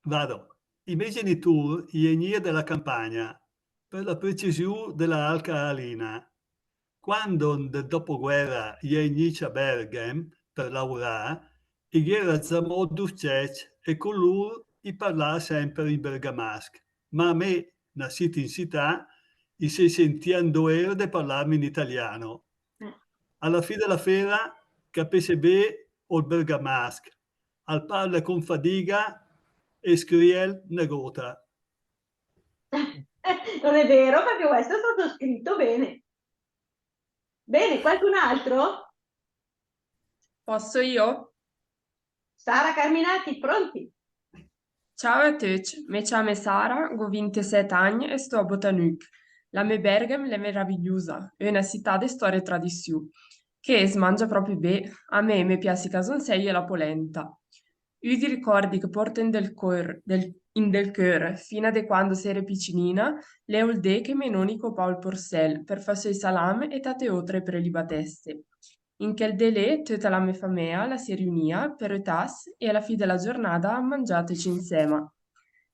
vado. I mé genitùr i egnìa de la campagna, per la precisiù de la Val Calalina. Quando, nel dopoguèra, i è egnìcc a Bèrghem per laurà, i gh'éra zamò du s-cècc e con lur i parlàa sèmper in bergamasch. Ma a mé, nassìt in cità, i se sentìa in doér de parlàm in italiano. A la fì de la féra, capésse bé ol bergamasch, al parle con fadiga e scrìel negóta. Non è vero, perché questo è stato scritto bene. Bene, qualcun altro? Posso io? Sara Carminati, pronti? Ciao a töcc, me ciame Sara, gh'ó vintisèt agn e stó a Botanüch. La me Bèrghem l'è meravigliusa, öna cità de stòria e tradissiù. Ché s' mangia pròpe bé, a mé me pias i casonsèi e la polènta. Ü di ricòrdi che pòrte in del cör, del, in del cör, fina de quando s'ére picinina, l'è ol dé che me nóni i copàa ol porsèl per fà sö i salàm e tate ótre prelibatèsse. In chèl dé lé, töta la me faméa la se riunìa per ü tas e a la fì de la giornada am mangiàa töcc insèma.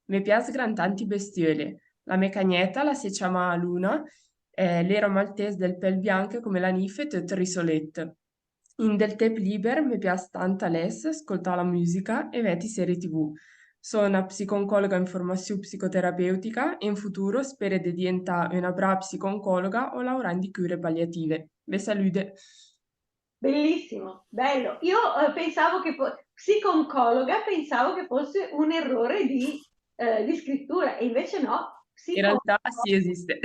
Me pias gran tat i bestiöle. La me cagnèta la se ciamàa Luna, eh, l'éra maltés del pèl bianch come la nif e töt risolét. In del tép liber me pias tat a lès, scoltà la müsica e vèt i série T V. Só öna psicooncòloga in formassiù psicoterapeutica e in futuro spére de dientà öna braa psicooncòloga o laurà in di cure palliative. Ve salüde. Bellissimo, bello. Io, eh, pensavo che fo-, psicooncologa, pensavo che fosse un errore di, eh, di scrittura, e invece no. In realtà sì, esiste.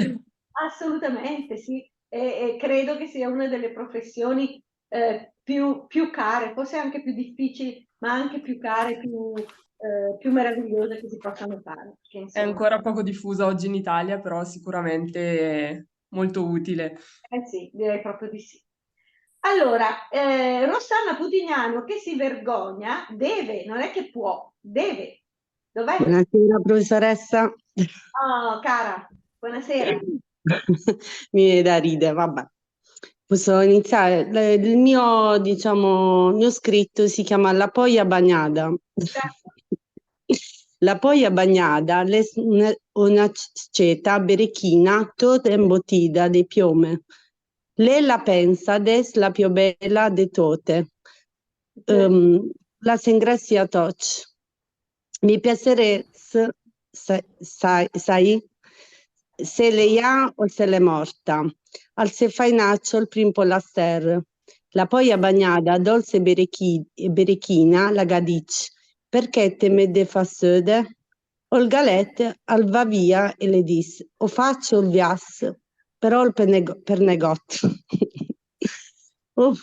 Assolutamente, sì. E, e credo che sia una delle professioni, eh, più, più care, forse anche più difficili, ma anche più care, più, eh, più meravigliose che si possano fare. Perché, insomma, è ancora poco diffusa oggi in Italia, però sicuramente molto utile. Eh sì, direi proprio di sì. Allora, eh, Rossana Putignano che si vergogna, deve, non è che può, deve. Dov'è? Buonasera, professoressa. Oh, cara, buonasera. Mi viene da ridere, vabbè. Posso iniziare? Le-, il mio, diciamo, il mio scritto si chiama La pòia bagnada. Certo. La pòia bagnada l'è s-, una, una s-, scéta berechina, töta imbotida de pióme. Lé la pènsa d'ès la piö bèla de töte. Ehm, la s'ingrassia töcc. Me piaserès sa-, sa-, saì se l'è ià o se l'è mòrta. Al se fà inàcc ol prim polastèr. La pòia bagnada, dòlsa e berechi-, e berechina, la gh'à dicc: «Perchè te m'é de fà söde?» Ol galèt al va via e le dis: «Ó facc ol viàs, però ol per nego-, per negòt.» Uff,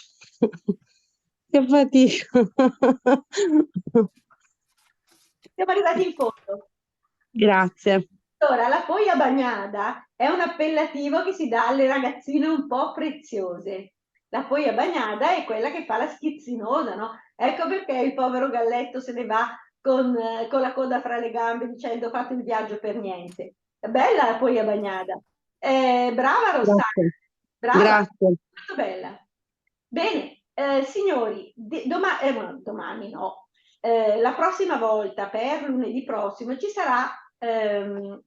che fatica. Siamo arrivati in fondo. Grazie. Allora, la pòia bagnada è un appellativo che si dà alle ragazzine un po' preziose. La pòia bagnada è quella che fa la schizzinosa, no? Ecco perché il povero galletto se ne va con, eh, con la coda fra le gambe dicendo: "Ho fatto il viaggio per niente." Bella la poia bagnada. Eh, brava Rossana. Grazie. Brava. Grazie. Molto bella. Bene, eh, signori, di- doma- eh, no, domani no. Eh, la prossima volta, per lunedì prossimo, ci sarà, ehm,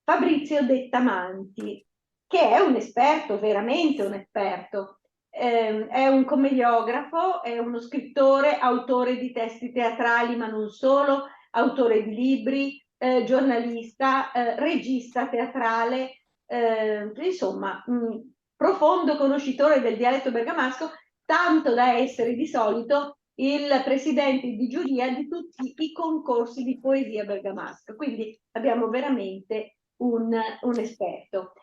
Fabrizio Dettamanti, che è un esperto, veramente un esperto. Ehm, è un commediografo, è uno scrittore, autore di testi teatrali, ma non solo, autore di libri, eh, giornalista, eh, regista teatrale, eh, insomma, mm, profondo conoscitore del dialetto bergamasco, tanto da essere di solito il presidente di giuria di tutti i concorsi di poesia bergamasca. Quindi abbiamo veramente un, un esperto.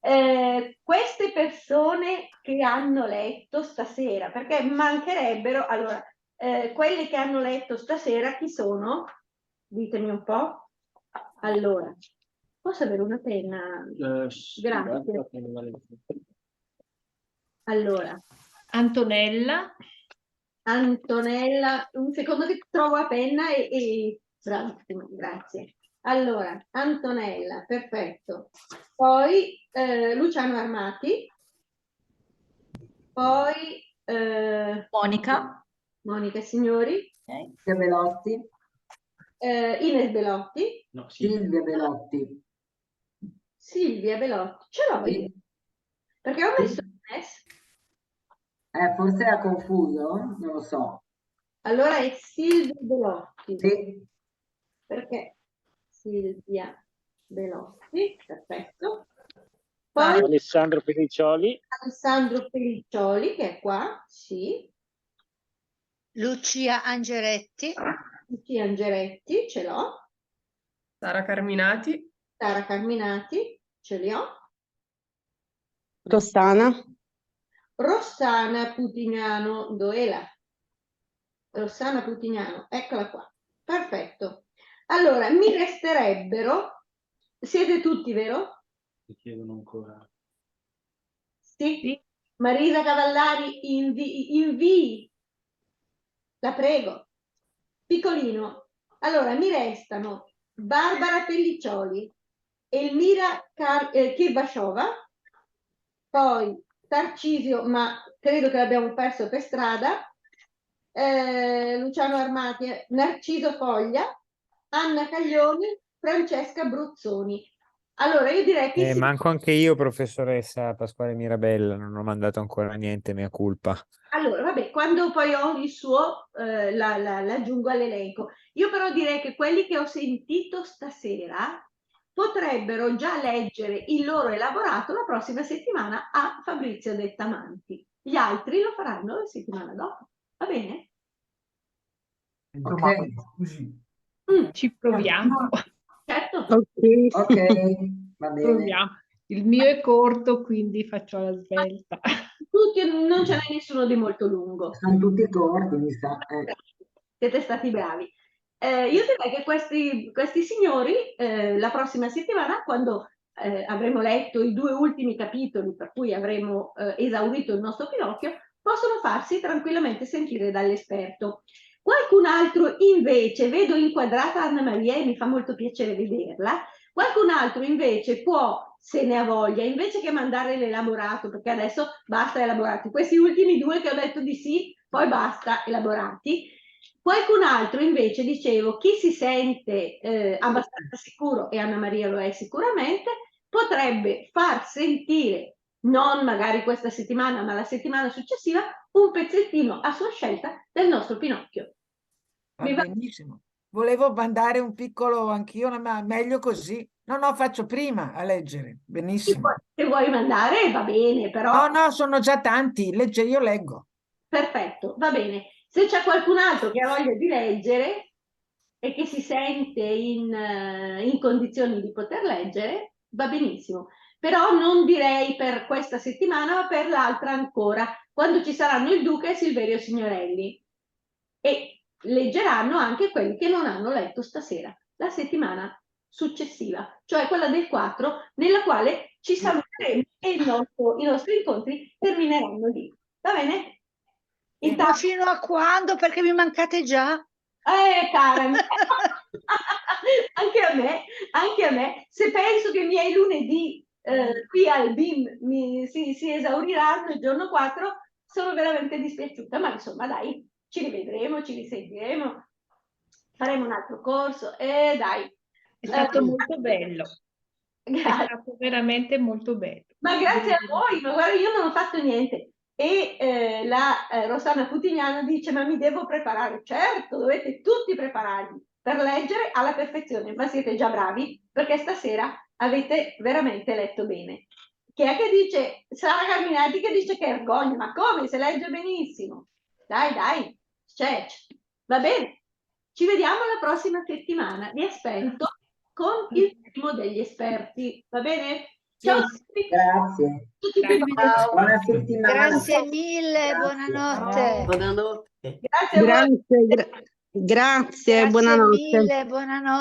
Eh, queste persone che hanno letto stasera, perché mancherebbero, allora, eh, quelle che hanno letto stasera chi sono? Ditemi un po'. Allora, posso avere una penna? Eh, sì, grazie. Guarda che non vale. Allora. Antonella. Antonella, un secondo che trovo la penna e, e- bravissima, grazie. Allora, Antonella, perfetto. Poi, eh, Luciano Armati. Poi, eh, Monica. Monica Signori. Ok. Silvia Belotti. Eh, Ines Belotti. No, sì. Silvia Belotti. Silvia Belotti. Ce l'ho io. Sì. Perché ho messo Ines? Eh, forse ha confuso, non lo so. Allora è Silvia Belotti. Sì. Perché Silvia Belotti, perfetto. Poi Alessandro Pelliccioli. Alessandro Pelliccioli, che è qua, sì. Lucia Angeretti. Lucia Angeretti, ce l'ho. Sara Carminati. Sara Carminati, ce li ho. Rossana. Rossana Putignano, dov'è la? Rossana Putignano, eccola qua. Perfetto. Allora, mi resterebbero, siete tutti, vero? Ti chiedono ancora. Sì. Sì. Marisa Cavallari, invi-, invii. La prego. Piccolino. Allora, mi restano Barbara Pelliccioli, Elmira Car-, eh, Kirvashova, poi Tarcisio, ma credo che l'abbiamo perso per strada, eh, Luciano Armati, Narciso Foglia, Anna Caglioni, Francesca Bruzzoni. Allora, io direi che Eh, sì. Manco anche io, professoressa Pasquale Mirabella, non ho mandato ancora niente, mea culpa. Allora, vabbè, quando poi ho il suo, eh, la, la, l'aggiungo all'elenco. Io però direi che quelli che ho sentito stasera potrebbero già leggere il loro elaborato la prossima settimana a Fabrizio Dettamanti. Gli altri lo faranno la settimana dopo. Va bene? Ok. Domanda, scusi. Mm. Ci proviamo. Certo. Ok. Ok, va bene. Proviamo. Il mio è corto, quindi faccio alla svelta. Tutti, non ce n'è nessuno di molto lungo. Sono tutti corti, mi sa, eh. Siete stati bravi. Eh, io direi che questi, questi signori, eh, la prossima settimana, quando, eh, avremo letto i due ultimi capitoli, per cui avremo, eh, esaurito il nostro Pinocchio, possono farsi tranquillamente sentire dall'esperto. Qualcun altro invece, vedo inquadrata Anna Maria e mi fa molto piacere vederla, qualcun altro invece può, se ne ha voglia, invece che mandare l'elaborato, perché adesso basta elaborati, questi ultimi due che ho detto di sì, poi basta elaborati. Qualcun altro invece, dicevo, chi si sente, eh, abbastanza sicuro, e Anna Maria lo è sicuramente, potrebbe far sentire, non magari questa settimana, ma la settimana successiva, un pezzettino a sua scelta del nostro Pinocchio. Va benissimo. Volevo mandare un piccolo, anch'io, ma meglio così. No, no, faccio prima a leggere. Benissimo. Se vuoi, se vuoi mandare, va bene, però. No, no, sono già tanti. Legge, io leggo. Perfetto, va bene. Se c'è qualcun altro che ha voglia di leggere e che si sente in, eh, in condizioni di poter leggere, va benissimo. Però non direi per questa settimana, ma per l'altra ancora, quando ci saranno il Duca e Silverio Signorelli. E leggeranno anche quelli che non hanno letto stasera, la settimana successiva, cioè quella del quattro, nella quale ci saluteremo e il nostro, i nostri incontri termineranno lì. Va bene? Intanto... Ma fino a quando? Perché mi mancate già. Eh, cara mia. Anche a me, anche a me. Se penso che i miei lunedì, eh, qui al bim mi, si, si esauriranno il giorno quattro, sono veramente dispiaciuta, ma insomma, dai, ci rivedremo, ci risentiremo, faremo un altro corso, e dai. È stato molto bello. Grazie. È stato veramente molto bello. Ma grazie a voi, ma guarda, io non ho fatto niente. E, eh, la, eh, Rossana Putignano dice: "Ma mi devo preparare?" Certo, dovete tutti prepararvi per leggere alla perfezione, ma siete già bravi perché stasera avete veramente letto bene. Chi è che dice? Sara Carminati che dice che vergogna, ma come, se legge benissimo? Dai, dai, cioè, va bene. Ci vediamo la prossima settimana. Vi aspetto con il primo degli esperti, va bene? Ciao. Grazie. Tutti. Ciao. Buona settimana. Grazie mille, buonanotte. Buonanotte. Grazie a voi. Grazie, gra-, grazie, buonanotte. Grazie mille, buonanotte.